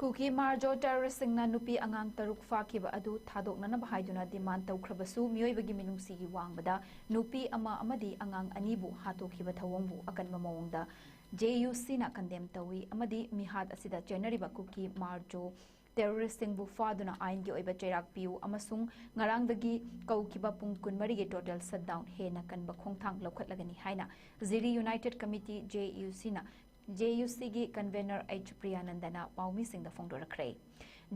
ꯀꯨꯀꯤ ꯃꯥꯔꯖꯣ ꯇꯦꯔꯣꯔꯤꯁꯁꯤꯡꯅ ꯅꯨꯄꯤ ꯑꯉꯥꯡ ꯇꯔꯨꯛ ꯐꯥꯈꯤꯕ ꯑꯗꯨ ꯊꯥꯗꯣꯛꯅꯅꯕ ꯍꯥꯏꯗꯨꯅ ꯗꯤꯃꯥꯟ ꯇꯧꯈ꯭ꯔꯕꯁꯨ, ꯃꯤꯑꯣꯏꯕꯒꯤ ꯃꯤꯅꯨꯡꯁꯤꯒꯤ ꯋꯥꯡꯃꯗ ꯅꯨꯄꯤ ꯑꯃ ꯑꯃꯗꯤ ꯑꯉꯥꯡ ꯑꯅꯤꯕꯨ ꯍꯥꯠꯇꯣꯛꯈꯤꯕ ꯊꯧꯑꯣꯡꯕꯨ ꯑꯀꯟꯕ ꯃꯑꯣꯡꯗ ꯖꯦ ꯌꯨ ꯁꯤꯅ ꯀꯟꯗꯦꯝ ꯇꯧꯏ ꯑꯃꯗꯤ ꯃꯤꯍꯥꯠ ꯑꯁꯤꯗ ꯆꯦꯟꯅꯔꯤꯕ ꯀꯨꯀꯤ ꯃꯥꯔꯖꯣ ꯇꯦꯔꯣꯔꯤꯁꯁꯤꯡꯕꯨ ꯐꯥꯗꯨꯅ ꯑꯥꯏꯟꯒꯤ ꯑꯣꯏꯕ ꯆꯩꯔꯥꯛ ꯄꯤꯌꯨ ꯑꯃꯁꯨꯡ ꯉꯔꯥꯡꯗꯒꯤ ꯀꯧꯈꯤꯕ ꯄꯨꯡ ꯀꯨꯟꯃꯔꯤꯒꯤ ꯇꯣꯇꯦꯜ ꯁꯠꯗꯥꯎꯟ ꯍꯦꯟꯅ ꯀꯟꯕ ꯈꯣꯡꯊꯥꯡ ꯂꯧꯈꯠꯂꯒꯅꯤ ꯍꯥꯏꯅ ꯖꯤꯔꯤ ꯌꯨꯅꯥꯏꯇꯦꯗ ꯀꯃꯤꯇꯤ, ꯖꯦ ꯌꯨ ꯁꯤꯅ, ꯖꯦ ꯌꯨ ꯁꯤꯒꯤ ꯀꯟꯚꯦꯅꯔ ꯑꯩꯆ ꯄ꯭ꯔꯤꯌꯥꯅꯟꯗꯅ ꯄꯥꯎꯃꯤꯁꯤꯡꯗ ꯐꯣꯡꯗꯣꯔꯛꯈ꯭ꯔꯦ꯫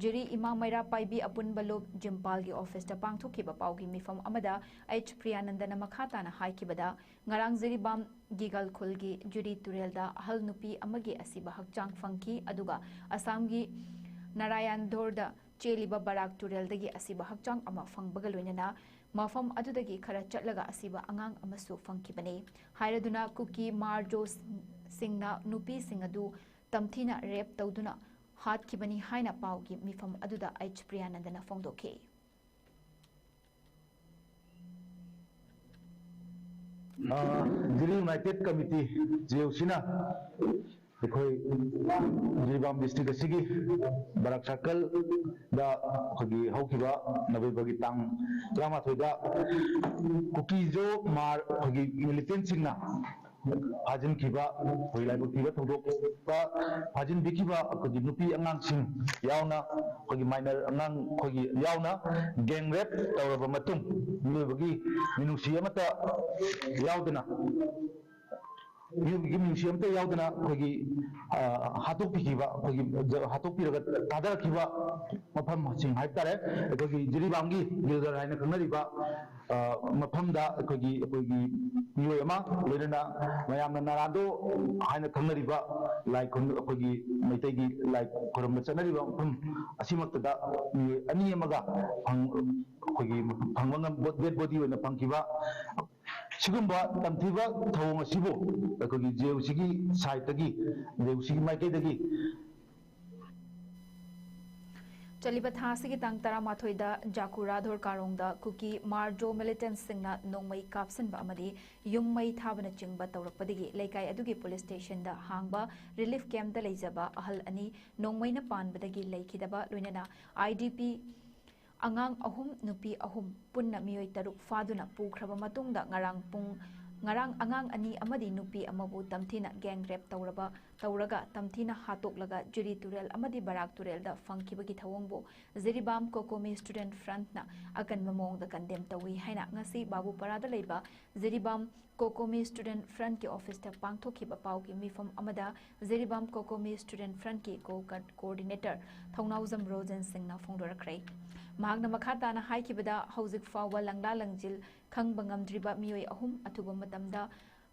ꯖꯤꯔꯤ ꯏꯃꯥ ꯃꯩꯔꯥ ꯄꯥꯏꯕꯤ ꯑꯄꯨꯟꯕ ꯂꯨꯞ ꯖꯤꯝꯄꯥꯜꯒꯤ ꯑꯣꯐꯤꯁꯇ ꯄꯥꯡꯊꯣꯛꯈꯤꯕ ꯄꯥꯎꯒꯤ ꯃꯤꯐꯝ ꯑꯃꯗ ꯑꯩꯆ ꯄ꯭ꯔꯤꯌꯥꯅꯟꯗꯅ ꯃꯈꯥ ꯇꯥꯅ ꯍꯥꯏꯈꯤꯕꯗ, ꯉꯔꯥꯡ ꯖꯤꯔꯤꯕꯥꯝ ꯒꯤꯒꯜ ꯈꯨꯜꯒꯤ ꯖꯨꯔꯤ ꯇꯨꯔꯦꯜꯗ ꯑꯍꯜ ꯅꯨꯄꯤ ꯑꯃꯒꯤ ꯑꯁꯤꯕ ꯍꯛꯆꯥꯡ ꯐꯪꯈꯤ, ꯑꯗꯨꯒ ꯑꯁꯥꯝꯒꯤ ꯅꯥꯔꯥꯌꯟꯙꯣꯔꯗ ꯆꯦꯜꯂꯤꯕ ꯕꯔꯥꯛ ꯇꯨꯔꯦꯜꯗꯒꯤ ꯑꯁꯤꯕ ꯍꯛꯆꯥꯡ ꯑꯃ ꯐꯪꯕꯒ ꯂꯣꯏꯅꯅ ꯃꯐꯝ ꯑꯗꯨꯗꯒꯤ ꯈꯔ ꯆꯠꯂꯒ ꯑꯁꯤꯕ ꯑꯉꯥꯡ ꯑꯃꯁꯨ ꯐꯪꯈꯤꯕꯅꯤ ꯍꯥꯏꯔꯗꯨꯅ ꯀꯨꯀꯤ ꯃꯥꯔꯖꯣꯁꯤꯡꯅ ꯅꯨꯄꯤꯁꯤꯡ ꯑꯗꯨ ꯇꯝꯊꯤꯅ ꯔꯦꯞ ꯇꯧꯗꯨꯅ ꯍꯥꯠꯈꯤꯕꯅꯤ ꯍꯥꯏꯅ ꯄꯥꯎꯒꯤ ꯃꯤꯐꯝ ꯑꯗꯨꯗ ꯑꯩꯆ ꯄ꯭ꯔꯤꯌꯥꯅꯟꯗꯅ ꯐꯣꯡꯗꯣꯛꯈꯤ꯫ ꯖꯤꯔꯤ ꯌꯨꯅꯥꯏꯇꯦꯗ ꯀꯃꯤꯇꯤ, ꯖꯦ ꯌꯨ ꯁꯤꯅ ꯑꯩꯈꯣꯏ ꯖꯤꯔꯤꯕꯥꯝ ꯗꯤꯁꯇ꯭ꯔꯤꯛ ꯑꯁꯤꯒꯤ ꯕꯔꯥꯛ ꯁꯥꯔꯀꯜꯗ ꯑꯩꯈꯣꯏꯒꯤ ꯍꯧꯈꯤꯕ ꯅꯕꯦꯝꯕꯔꯒꯤ ꯇꯥꯡ ꯇꯔꯥꯃꯥꯊꯣꯏꯗ ꯀꯨꯀꯤꯖꯣ ꯃꯥꯔ ꯑꯩꯈꯣꯏꯒꯤ ꯃꯤꯂꯤꯇꯦꯟꯁꯤꯡꯅ ꯐꯥꯖꯤꯟꯈꯤꯕ, ꯑꯩꯈꯣꯏ ꯂꯥꯏꯕꯛ ꯊꯤꯕ ꯊꯧꯗꯣꯛꯇ ꯐꯥꯖꯤꯟꯕꯤꯈꯤꯕ ꯑꯩꯈꯣꯏꯒꯤ ꯅꯨꯄꯤ ꯑꯉꯥꯡꯁꯤꯡ ꯌꯥꯎꯅ, ꯑꯩꯈꯣꯏꯒꯤ ꯃꯥꯏꯅꯔ ꯑꯉꯥꯡ ꯑꯩꯈꯣꯏꯒꯤ ꯌꯥꯎꯅ ꯒꯦꯡ ꯔꯦꯞ ꯇꯧꯔꯕ ꯃꯇꯨꯡ, ꯃꯤꯑꯣꯏꯕꯒꯤ ꯃꯤꯅꯨꯡꯁꯤ ꯑꯃꯠꯇ ꯌꯥꯎꯗꯅ, ꯃꯤꯑꯣꯏꯕꯒꯤ ꯃꯤꯅꯨꯡꯁꯤ ꯑꯃꯠꯇ ꯌꯥꯎꯗꯅ ꯑꯩꯈꯣꯏꯒꯤ ꯍꯥꯠꯇꯣꯛꯄꯤꯈꯤꯕ, ꯑꯩꯈꯣꯏꯒꯤ ꯍꯥꯠꯇꯣꯛꯄꯤꯔꯒ ꯊꯥꯗꯔꯛꯈꯤꯕ ꯃꯐꯝꯁꯤꯡ ꯍꯥꯏꯕ ꯇꯥꯔꯦ, ꯑꯩꯈꯣꯏꯒꯤ ꯖꯤꯔꯤꯕꯥꯝꯒꯤ ꯒꯤꯜꯒꯔ ꯍꯥꯏꯅ ꯈꯪꯅꯔꯤꯕ ꯃꯐꯝꯗ ꯑꯩꯈꯣꯏꯒꯤ ꯑꯩꯈꯣꯏꯒꯤ ꯃꯤꯑꯣꯏ ꯑꯃ, ꯂꯣꯏꯅꯅ ꯃꯌꯥꯝꯅ ꯅꯥꯔꯥꯟꯗꯣ ꯍꯥꯏꯅ ꯈꯪꯅꯔꯤꯕ ꯂꯥꯏ ꯑꯩꯈꯣꯏꯒꯤ ꯃꯩꯇꯩꯒꯤ ꯂꯥꯏ ꯈꯨꯔꯨꯝꯕ ꯆꯠꯅꯔꯤꯕ ꯃꯐꯝ ꯑꯁꯤꯃꯛꯇꯗ ꯃꯤꯑꯣꯏ ꯑꯅꯤ ꯑꯃꯒ ꯑꯩꯈꯣꯏꯒꯤ ꯐꯪꯕ ꯉꯝ ꯗꯦꯗ ꯕꯣꯗꯤ ꯑꯣꯏꯅ ꯐꯪꯈꯤꯕ꯫ ꯁꯤꯒꯨꯝꯕ ꯇꯝꯊꯤꯕ ꯊꯧꯑꯣꯡ ꯑꯁꯤꯕꯨ ꯑꯩꯈꯣꯏꯒꯤ ꯖꯦ ꯌꯨ ꯁꯤꯒꯤ ꯁꯥꯏꯠꯇꯒꯤ, ꯖꯦ ꯌꯨ ꯁꯤꯒꯤ ꯃꯥꯏꯀꯩꯗꯒꯤ ꯆꯠꯂꯤꯕ ꯊꯥ ꯑꯁꯤꯒꯤ ꯇꯥꯡ ꯇꯔꯥꯃꯥꯊꯣꯏꯗ ꯖꯥꯀꯨꯔꯥ ꯙꯣꯔꯀꯥꯔꯣꯡꯗ ꯀꯨꯀꯤ ꯃꯥꯔꯖꯣ ꯃꯤꯂꯤꯇꯦꯟꯠꯁꯤꯡꯅ ꯅꯣꯡꯃꯩ ꯀꯥꯞꯁꯤꯟꯕ ꯑꯃꯗꯤ ꯌꯨꯝ ꯃꯩ ꯊꯥꯕꯅꯆꯤꯡꯕ ꯇꯧꯔꯛꯄꯗꯒꯤ ꯂꯩꯀꯥꯏ ꯑꯗꯨꯒꯤ ꯄꯨꯂꯤꯁ ꯁ꯭ꯇꯦꯁꯟꯗ ꯍꯥꯡꯕ ꯔꯤꯂꯤꯐ ꯀꯦꯝꯞꯇ ꯂꯩꯖꯕ ꯑꯍꯜ ꯑꯅꯤ ꯅꯣꯡꯃꯩꯅ ꯄꯥꯟꯕꯗꯒꯤ ꯂꯩꯈꯤꯗꯕ, ꯂꯣꯏꯅꯅ ꯑꯥꯏ ꯗꯤ ꯄꯤ ꯑꯉꯥꯡ ꯑꯍꯨꯝ, ꯅꯨꯄꯤ ꯑꯍꯨꯝ, ꯄꯨꯟꯅ ꯃꯤꯑꯣꯏ ꯇꯔꯨꯛ ꯐꯥꯗꯨꯅ ꯄꯨꯈ꯭ꯔꯕ ꯃꯇꯨꯡꯗ ꯉꯔꯥꯡ ꯄꯨꯡ, ꯉꯔꯥꯡ ꯑꯉꯥꯡ ꯑꯅꯤ ꯑꯃꯗꯤ ꯅꯨꯄꯤ ꯑꯃꯕꯨ ꯇꯝꯊꯤꯅ ꯒꯦꯡ ꯔꯦꯞ ꯇꯧꯔꯕ, ꯇꯧꯔꯒ ꯇꯝꯊꯤꯅ ꯍꯥꯠꯇꯣꯛꯂꯒ ꯖꯤꯔꯤ ꯇꯨꯔꯦꯜ ꯑꯃꯗꯤ ꯕꯔꯥꯛ ꯇꯨꯔꯦꯜꯗ ꯐꯪꯈꯤꯕꯒꯤ ꯊꯧꯑꯣꯡꯕꯨ ꯖꯤꯔꯤꯕꯥꯝ ꯀꯣꯀꯣꯃꯤ ꯁ꯭ꯇꯨꯗꯦꯟꯠ ꯐ꯭ꯔꯟꯠꯅ ꯑꯀꯟꯕ ꯃꯑꯣꯡꯗ ꯀꯟꯗꯦꯝ ꯇꯧꯏ ꯍꯥꯏꯅ ꯉꯁꯤ ꯕꯥꯕꯨꯄꯥꯔꯥꯗ ꯂꯩꯕ ꯖꯤꯔꯤꯕꯥꯝ ꯀꯣꯀꯣꯃꯤ ꯁ꯭ꯇꯨꯗꯦꯟꯠ ꯐ꯭ꯔꯟꯠꯀꯤ ꯑꯣꯐꯤꯁꯇ ꯄꯥꯡꯊꯣꯛꯈꯤꯕ ꯄꯥꯎꯒꯤ ꯃꯤꯐꯝ ꯑꯃꯗ ꯖꯤꯔꯤꯕꯥꯝ ꯀꯣꯀꯣꯃꯤ ꯁ꯭ꯇꯨꯗꯦꯟꯠ ꯐ꯭ꯔꯟꯠꯀꯤ ꯀꯣ-, ꯀꯣꯑꯣꯔꯗꯤꯅꯦꯇꯔ ꯊꯧꯅꯥꯎꯖꯝ ꯔꯣꯖꯟ ꯁꯤꯡꯅ ꯐꯣꯡꯗꯣꯔꯛꯈ꯭ꯔꯦ꯫ ꯃꯍꯥꯛꯅ ꯃꯈꯥ ꯇꯥꯅ ꯍꯥꯏꯈꯤꯕꯗ, ꯍꯧꯖꯤꯛ ꯐꯥꯎꯕ ꯂꯪꯂꯥ ꯂꯪꯖꯤꯜ ꯈꯪꯕ ꯉꯝꯗ꯭ꯔꯤꯕ ꯃꯤꯑꯣꯏ ꯑꯍꯨꯝ ꯑꯊꯨꯕ ꯃꯇꯝꯗ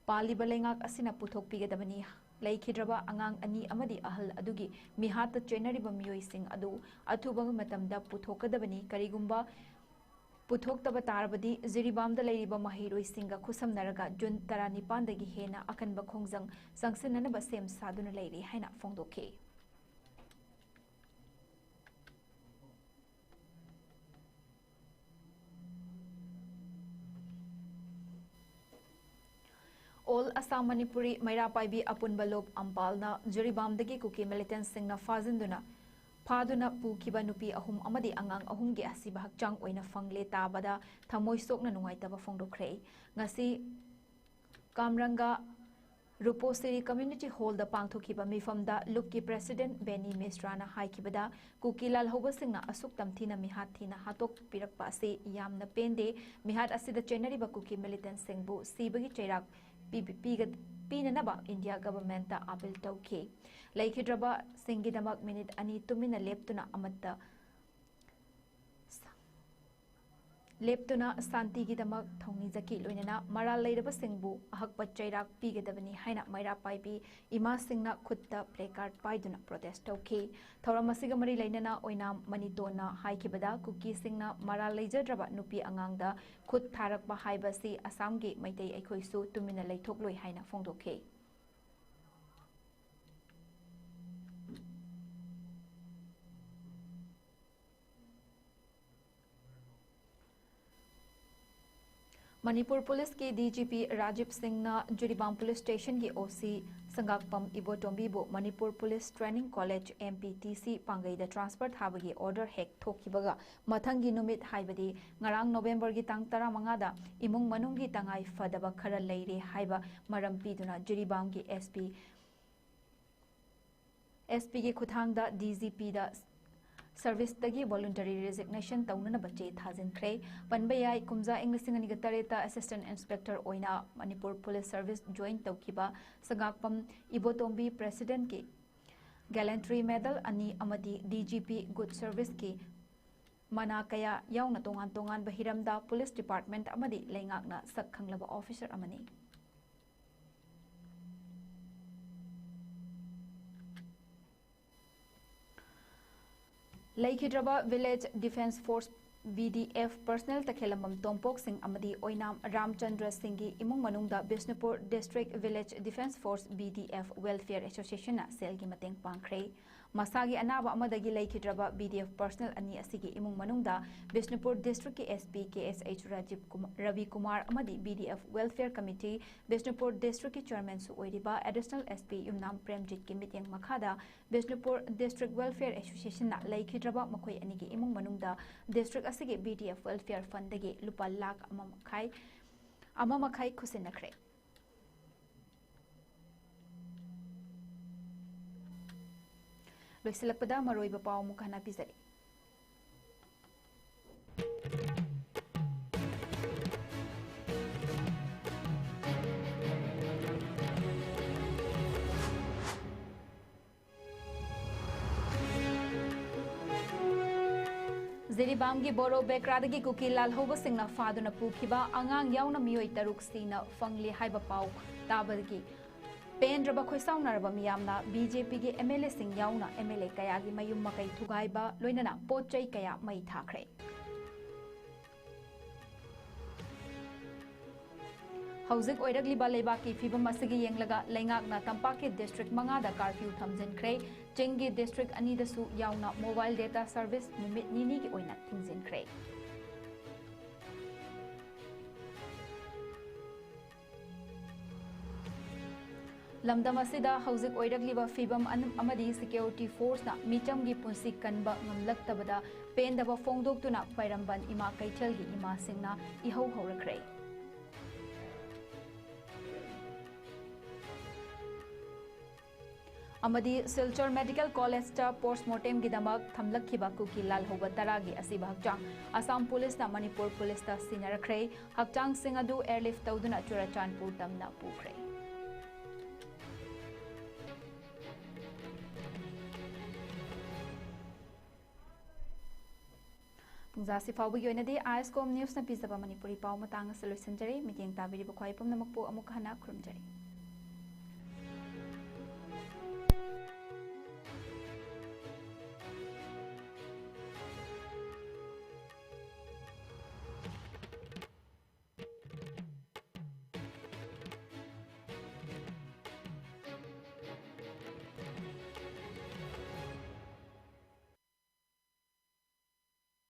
ꯄꯥꯜꯂꯤꯕ ꯂꯩꯉꯥꯛ ꯑꯁꯤꯅ ꯄꯨꯊꯣꯛꯄꯤꯒꯗꯕꯅꯤ꯫ ꯂꯩꯈꯤꯗ꯭ꯔꯕ ꯑꯉꯥꯡ ꯑꯅꯤ ꯑꯃꯗꯤ ꯑꯍꯜ ꯑꯗꯨꯒꯤ ꯃꯤꯍꯥꯠꯇ ꯆꯦꯟꯅꯔꯤꯕ ꯃꯤꯑꯣꯏꯁꯤꯡ ꯑꯗꯨ ꯑꯊꯨꯕ ꯃꯇꯝꯗ ꯄꯨꯊꯣꯛꯀꯗꯕꯅꯤ꯫ ꯀꯔꯤꯒꯨꯝꯕ ꯄꯨꯊꯣꯛꯇꯕ ꯇꯥꯔꯕꯗꯤ ꯖꯤꯔꯤꯕꯥꯝꯗ ꯂꯩꯔꯤꯕ ꯃꯍꯩꯔꯣꯏꯁꯤꯡꯒ ꯈꯨꯠꯁꯝꯅꯔꯒ ꯖꯨꯟ ꯇꯔꯥꯅꯤꯄꯥꯟꯗꯒꯤ ꯍꯦꯟꯅ ꯑꯀꯟꯕ ꯈꯣꯡꯖꯪ ꯆꯪꯁꯤꯟꯅꯅꯕ ꯁꯦꯝ ꯁꯥꯗꯨꯅ ꯂꯩꯔꯤ ꯍꯥꯏꯅ ꯐꯣꯡꯗꯣꯛꯈꯤ꯫ ꯑꯣꯜ ꯑꯁꯥꯝ ꯃꯅꯤꯄꯨꯔꯤ ꯃꯩꯔꯥ ꯄꯥꯏꯕꯤ ꯑꯄꯨꯟꯕ ꯂꯨꯞ ꯑꯝꯄꯥꯜꯅ ꯖꯤꯔꯤꯕꯥꯝꯗꯒꯤ ꯀꯨꯀꯤ ꯃꯤꯂꯤꯇꯦꯟꯠꯁꯤꯡꯅ ꯐꯥꯖꯤꯟꯗꯨꯅ, ꯐꯥꯗꯨꯅ ꯄꯨꯈꯤꯕ ꯅꯨꯄꯤ ꯑꯍꯨꯝ ꯑꯃꯗꯤ ꯑꯉꯥꯡ ꯑꯍꯨꯝꯒꯤ ꯑꯁꯤꯕ ꯍꯛꯆꯥꯡ ꯑꯣꯏꯅ ꯐꯪꯂꯦ ꯇꯥꯕꯗ ꯊꯃꯣꯏ ꯁꯣꯛꯅ ꯅꯨꯡꯉꯥꯏꯇꯕ ꯐꯣꯡꯗꯣꯛꯈ꯭ꯔꯦ꯫ ꯉꯁꯤ ꯀꯥꯝꯔꯪꯒ ꯔꯨꯄꯣꯁꯤꯔꯤ ꯀꯝꯃ꯭ꯌꯨꯅꯤꯇꯤ ꯍꯣꯜꯗ ꯄꯥꯡꯊꯣꯛꯈꯤꯕ ꯃꯤꯐꯝꯗ ꯂꯨꯞꯀꯤ ꯄ꯭ꯔꯦꯁꯤꯗꯦꯟꯠ ꯕꯦꯅꯤ ꯃꯤꯁ꯭ꯔꯥꯅ ꯍꯥꯏꯈꯤꯕꯗ, ꯀꯨꯀꯤ ꯂꯥꯜꯍꯧꯕꯁꯤꯡꯅ ꯑꯁꯨꯛ ꯇꯝꯊꯤꯅ ꯃꯤꯍꯥꯠ ꯊꯤꯅ ꯍꯥꯠꯇꯣꯛꯄꯤꯔꯛꯄ ꯑꯁꯤ ꯌꯥꯝꯅ ꯄꯦꯟꯗꯦ꯫ ꯃꯤꯍꯥꯠ ꯑꯁꯤꯗ ꯆꯦꯟꯅꯔꯤꯕ ꯀꯨꯀꯤ ꯃꯤꯂꯤꯇꯦꯟꯠꯁꯤꯡꯕꯨ ꯁꯤꯕꯒꯤ ꯆꯩꯔꯥꯛ ꯄꯤꯕꯤ-, ꯄꯤꯒ-, ꯄꯤꯅꯅꯕ ꯏꯟꯗꯤꯌꯥ ꯒꯚꯔꯟꯃꯦꯟꯠꯇ ꯑꯥꯄꯤꯜ ꯇꯧꯈꯤ꯫ ꯂꯩꯈꯤꯗ꯭ꯔꯕꯁꯤꯡꯒꯤꯗꯃꯛ ꯃꯤꯅꯤꯠ ꯑꯅꯤ ꯇꯨꯃꯤꯟꯅ ꯂꯦꯞꯇꯨꯅ ꯑꯃꯠꯇ ꯂꯦꯞꯇꯨꯅ ꯁꯥꯟꯇꯤꯒꯤꯗꯃꯛ ꯊꯧꯅꯤꯖꯈꯤ꯫ ꯂꯣꯏꯅꯅ ꯃꯔꯥꯜ ꯂꯩꯔꯕꯁꯤꯡꯕꯨ ꯑꯍꯛꯄ ꯆꯩꯔꯥꯛ ꯄꯤꯒꯗꯕꯅꯤ ꯍꯥꯏꯅ ꯃꯩꯔꯥ ꯄꯥꯏꯕꯤ ꯏꯃꯥꯁꯤꯡꯅ ꯈꯨꯠꯇ placard ꯄꯥꯏꯗꯨꯅ protest ꯇꯧꯈꯤ꯫ ꯊꯧꯔꯝ ꯑꯁꯤꯒ ꯃꯔꯤ ꯂꯩꯅꯅ ꯑꯣꯏꯅꯥꯝ ꯃꯅꯤꯇꯣꯟꯅ ꯍꯥꯏꯈꯤꯕꯗ, ꯀꯨꯀꯤꯁꯤꯡꯅ ꯃꯔꯥꯜ ꯂꯩꯖꯗ꯭ꯔꯕ ꯅꯨꯄꯤ ꯑꯉꯥꯡꯗ ꯈꯨꯠ ꯊꯥꯔꯛꯄ ꯍꯥꯏꯕꯁꯤ ꯑꯁꯥꯝꯒꯤ ꯃꯩꯇꯩ ꯑꯩꯈꯣꯏꯁꯨ ꯇꯨꯃꯤꯟꯅ ꯂꯩꯊꯣꯛꯂꯣꯏ ꯍꯥꯏꯅ ꯐꯣꯡꯗꯣꯛꯈꯤ꯫ ꯃꯅꯤꯄꯨꯔ ꯄꯨꯂꯤꯁꯀꯤ ꯗꯤ ꯖꯤ ꯄꯤ ꯔꯥꯖꯤꯕ ꯁꯤꯡꯅ ꯖꯤꯔꯤꯕꯥꯝ ꯄꯨꯂꯤꯁ ꯁ꯭ꯇꯦꯁꯟꯒꯤ ꯑꯣ ꯁꯤ ꯁꯪꯒꯥꯛꯄꯝ ꯏꯕꯣꯇꯣꯝꯕꯤꯕꯨ Manipur police training college, M P T C, ꯄꯥꯡꯒꯩꯗ ꯇ꯭ꯔꯥꯟꯁꯐꯔ ꯊꯥꯕꯒꯤ ꯑꯣꯔꯗꯔ ꯍꯦꯛ ꯊꯣꯛꯈꯤꯕꯒ ꯃꯊꯪꯒꯤ ꯅꯨꯃꯤꯠ, ꯍꯥꯏꯕꯗꯤ ꯉꯔꯥꯡ ꯅꯣꯕꯦꯝꯕꯔꯒꯤ ꯇꯥꯡ ꯇꯔꯥꯃꯉꯥꯗ ꯏꯃꯨꯡ ꯃꯅꯨꯡꯒꯤ ꯇꯉꯥꯏ ꯐꯗꯕ ꯈꯔ ꯂꯩꯔꯦ ꯍꯥꯏꯕ ꯃꯔꯝ ꯄꯤꯗꯨꯅ ꯖꯤꯔꯤꯕꯥꯝꯒꯤ ꯑꯦꯁ ꯄꯤ ꯑꯦꯁ ꯄꯤꯒꯤ ꯈꯨꯠꯊꯥꯡꯗ ꯗꯤ ꯖꯤ ꯄꯤꯗ ꯁꯔꯚꯤꯁꯇꯒꯤ voluntary resignation ꯇꯧꯅꯅꯕ ꯆꯦ ꯊꯥꯖꯤꯟꯈ꯭ꯔꯦ꯫ ꯄꯟꯕ ꯌꯥꯏ, ꯀꯨꯝꯖꯥ ꯏꯪ ꯂꯤꯁꯤꯡ ꯑꯅꯤꯒ ꯇꯔꯦꯠꯇ assistant inspector ꯑꯣꯏꯅ ꯃꯅꯤꯄꯨꯔ ꯄꯨꯂꯤꯁ ꯁꯔꯚꯤꯁ join ꯇꯧꯈꯤꯕ ꯁꯉꯥꯛꯄꯝ ꯏꯕꯣꯇꯣꯝꯕꯤ presidentꯀꯤ gallantry medal ꯑꯅꯤ ꯑꯃꯗꯤ ꯗꯤ ꯖꯤ ꯄꯤ good serviceꯀꯤ ꯃꯅꯥ ꯀꯌꯥ ꯌꯥꯎꯅ ꯇꯣꯉꯥꯟ ꯇꯣꯉꯥꯟꯕ ꯍꯤꯔꯝꯗ ꯄꯨꯂꯤꯁ department ꯑꯃꯗꯤ ꯂꯩꯉꯥꯛꯅ ꯁꯛ ꯈꯪꯂꯕ officer ꯑꯃꯅꯤ꯫ ꯂꯩꯈꯤꯗ꯭ꯔꯕ Village Defence Force, V D F, personnel ꯇꯈꯦꯂꯝꯕꯝ Tompok ꯁꯤꯡ ꯑꯃꯗꯤ ꯑꯣꯏꯅꯥꯝ ꯔꯥꯝꯆꯟꯗ꯭ꯔ ꯁꯤꯡꯒꯤ ꯏꯃꯨꯡ ꯃꯅꯨꯡꯗ Bishnupur District Village Defence Force, V D F, Welfare Associationꯅ ꯁꯦꯜꯒꯤ ꯃꯇꯦꯡ ꯄꯥꯡꯈ꯭ꯔꯦ꯫ ꯃꯁꯥꯒꯤ ꯑꯅꯥꯕ ꯑꯃꯗꯒꯤ ꯂꯩꯈꯤꯗ꯭ꯔꯕ V D F personnel ꯑꯅꯤ ꯑꯁꯤꯒꯤ ꯏꯃꯨꯡ ꯃꯅꯨꯡꯗ Bishnupur Districtꯀꯤ S P K S H Rajiv ꯀꯨꯃꯥ-, Ravi Kumar ꯑꯃꯗꯤ V D F Welfare Committee Bishnupur Districtꯀꯤ chairmanꯁꯨ ꯑꯣꯏꯔꯤꯕ Additional S P ꯌꯨꯝꯅꯥꯝ ꯄ꯭ꯔꯦꯝꯖꯤꯠꯀꯤ ꯃꯤꯠꯌꯦꯡ ꯃꯈꯥꯗ ꯕꯤꯁꯅꯨꯄꯨꯔ District Welfare Associationꯅ ꯂꯩꯈꯤꯗ꯭ꯔꯕ ꯃꯈꯣꯏ ꯑꯅꯤꯒꯤ ꯏꯃꯨꯡ ꯃꯅꯨꯡꯗ district ꯑꯁꯤꯒꯤ V D F Welfare Fundꯗꯒꯤ ꯂꯨꯄꯥ ꯂꯥꯈ ꯑꯃ ꯃꯈꯥꯏ, ꯑꯃ ꯃꯈꯥꯏ ꯈꯨꯠꯁꯤꯟꯅꯈ꯭ꯔꯦ꯫ ꯂꯣꯏꯁꯤꯜꯂꯛꯄꯗ ꯃꯔꯨꯑꯣꯏꯕ ꯄꯥꯎ ꯑꯃꯨꯛ ꯍꯟꯅ ꯄꯤꯖꯔꯤ꯫ ꯖꯤꯔꯤꯕꯥꯝꯒꯤ ꯕꯣꯔꯣ ꯕꯦꯀ꯭ꯔꯥꯗꯒꯤ ꯀꯨꯀꯤ ꯂꯥꯜꯍꯧꯕꯁꯤꯡꯅ ꯐꯥꯗꯨꯅ ꯄꯨꯈꯤꯕ ꯑꯉꯥꯡ ꯌꯥꯎꯅ ꯃꯤꯑꯣꯏ ꯇꯔꯨꯛ ꯁꯤꯅ ꯐꯪꯂꯦ ꯍꯥꯏꯕ ꯄꯥꯎ ꯇꯥꯕꯗꯒꯤ ꯄꯦꯟꯗ꯭ꯔꯕ ꯈꯣꯏꯁꯥꯎꯅꯔꯕ ꯃꯤꯌꯥꯝꯅ BJPꯒꯤ MLAꯁꯤꯡ ꯌꯥꯎꯅ MLA ꯀꯌꯥꯒꯤ ꯃꯌꯨꯝ ꯃꯀꯩ ꯊꯨꯒꯥꯏꯕ, ꯂꯣꯏꯅꯅ ꯄꯣꯠ ꯆꯩ ꯀꯌꯥ ꯃꯩ ꯊꯥꯈ꯭ꯔꯦ꯫ ꯍꯧꯖꯤꯛ ꯑꯣꯏꯔꯛꯂꯤꯕ ꯂꯩꯕꯥꯛꯀꯤ ꯐꯤꯕꯝ ꯑꯁꯤꯒꯤ ꯌꯦꯡꯂꯒ ꯂꯩꯉꯥꯛꯅ ꯇꯝꯄꯥꯛꯀꯤ district ꯃꯉꯥꯗ curfew ꯊꯝꯖꯤꯟꯈ꯭ꯔꯦ꯫ ꯆꯤꯡꯒꯤ district ꯑꯅꯤꯗꯁꯨ ꯌꯥꯎꯅ mobile data service ꯅꯨꯃꯤꯠ ꯅꯤꯅꯤꯒꯤ ꯑꯣꯏꯅ ꯊꯤꯡꯖꯤꯟꯈ꯭ꯔꯦ꯫ ꯂꯝꯗꯝ ꯑꯁꯤꯗ ꯍꯧꯖꯤꯛ ꯑꯣꯏꯔꯛꯂꯤꯕ ꯐꯤꯕꯝ ꯑꯃꯗꯤ ꯁꯦꯀ꯭ꯌꯨꯔꯤꯇꯤ ꯐꯣꯔꯁꯅ ꯃꯤꯆꯝꯒꯤ ꯄꯨꯟꯁꯤ ꯀꯟꯕ ꯉꯝꯂꯛꯇꯕꯗ ꯄꯦꯟꯗꯕ ꯐꯣꯡꯗꯣꯛꯇꯨꯅ ꯄꯥꯏꯔꯝꯕꯟ ꯏꯃꯥ ꯀꯩꯊꯦꯜꯒꯤ ꯏꯃꯥꯁꯤꯡꯅ ꯏꯍꯧ ꯍꯧꯔꯛꯈ꯭ꯔꯦ꯫ ꯑꯃꯗꯤ ꯁꯤꯜꯆꯔ ꯃꯦꯗꯤꯀꯦꯜ ꯀꯣꯂꯦꯖꯇ ꯄꯣꯁꯃꯣꯔꯇꯦꯝꯒꯤꯗꯃꯛ ꯊꯝꯂꯛꯈꯤꯕ ꯀꯨꯀꯤ ꯂꯥꯜꯍꯧꯕ ꯇꯔꯥꯒꯤ ꯑꯁꯤꯕ ꯍꯛꯆꯥꯡ ꯑꯁꯥꯝ ꯄꯨꯂꯤꯁꯅ ꯃꯅꯤꯄꯨꯔ ꯄꯨꯂꯤꯁꯇ ꯁꯤꯟꯅꯔꯛꯈ꯭ꯔꯦ꯫ ꯍꯛꯆꯥꯡꯁꯤꯡ ꯑꯗꯨ ꯑꯦꯌꯔꯂꯤꯐ ꯇꯧꯗꯨꯅ ꯆꯨꯔꯆꯥꯟꯄꯨꯔ ꯇꯝꯅ ꯄꯨꯈ꯭ꯔꯦ꯫ ꯄꯨꯡꯖꯥꯁꯤ ꯐꯥꯎꯕꯒꯤ ꯑꯣꯏꯅꯗꯤ ꯑꯥꯏ ꯑꯦꯁ ꯀꯣꯝ ꯅ꯭ꯌꯨꯁꯅ ꯄꯤꯖꯕ ꯃꯅꯤꯄꯨꯔꯤ ꯄꯥꯎ ꯃꯇꯥꯡ ꯑꯁꯤ ꯂꯣꯏꯁꯤꯟꯖꯔꯦ꯫ ꯃꯤꯠꯌꯦꯡ ꯇꯥꯕꯤꯔꯤꯕ ꯈ꯭ꯋꯥꯏ ꯄꯨꯝꯅꯃꯛꯄꯨ ꯑꯃꯨꯛ ꯍꯟꯅ ꯈꯨꯔꯨꯝꯖꯔꯤ꯫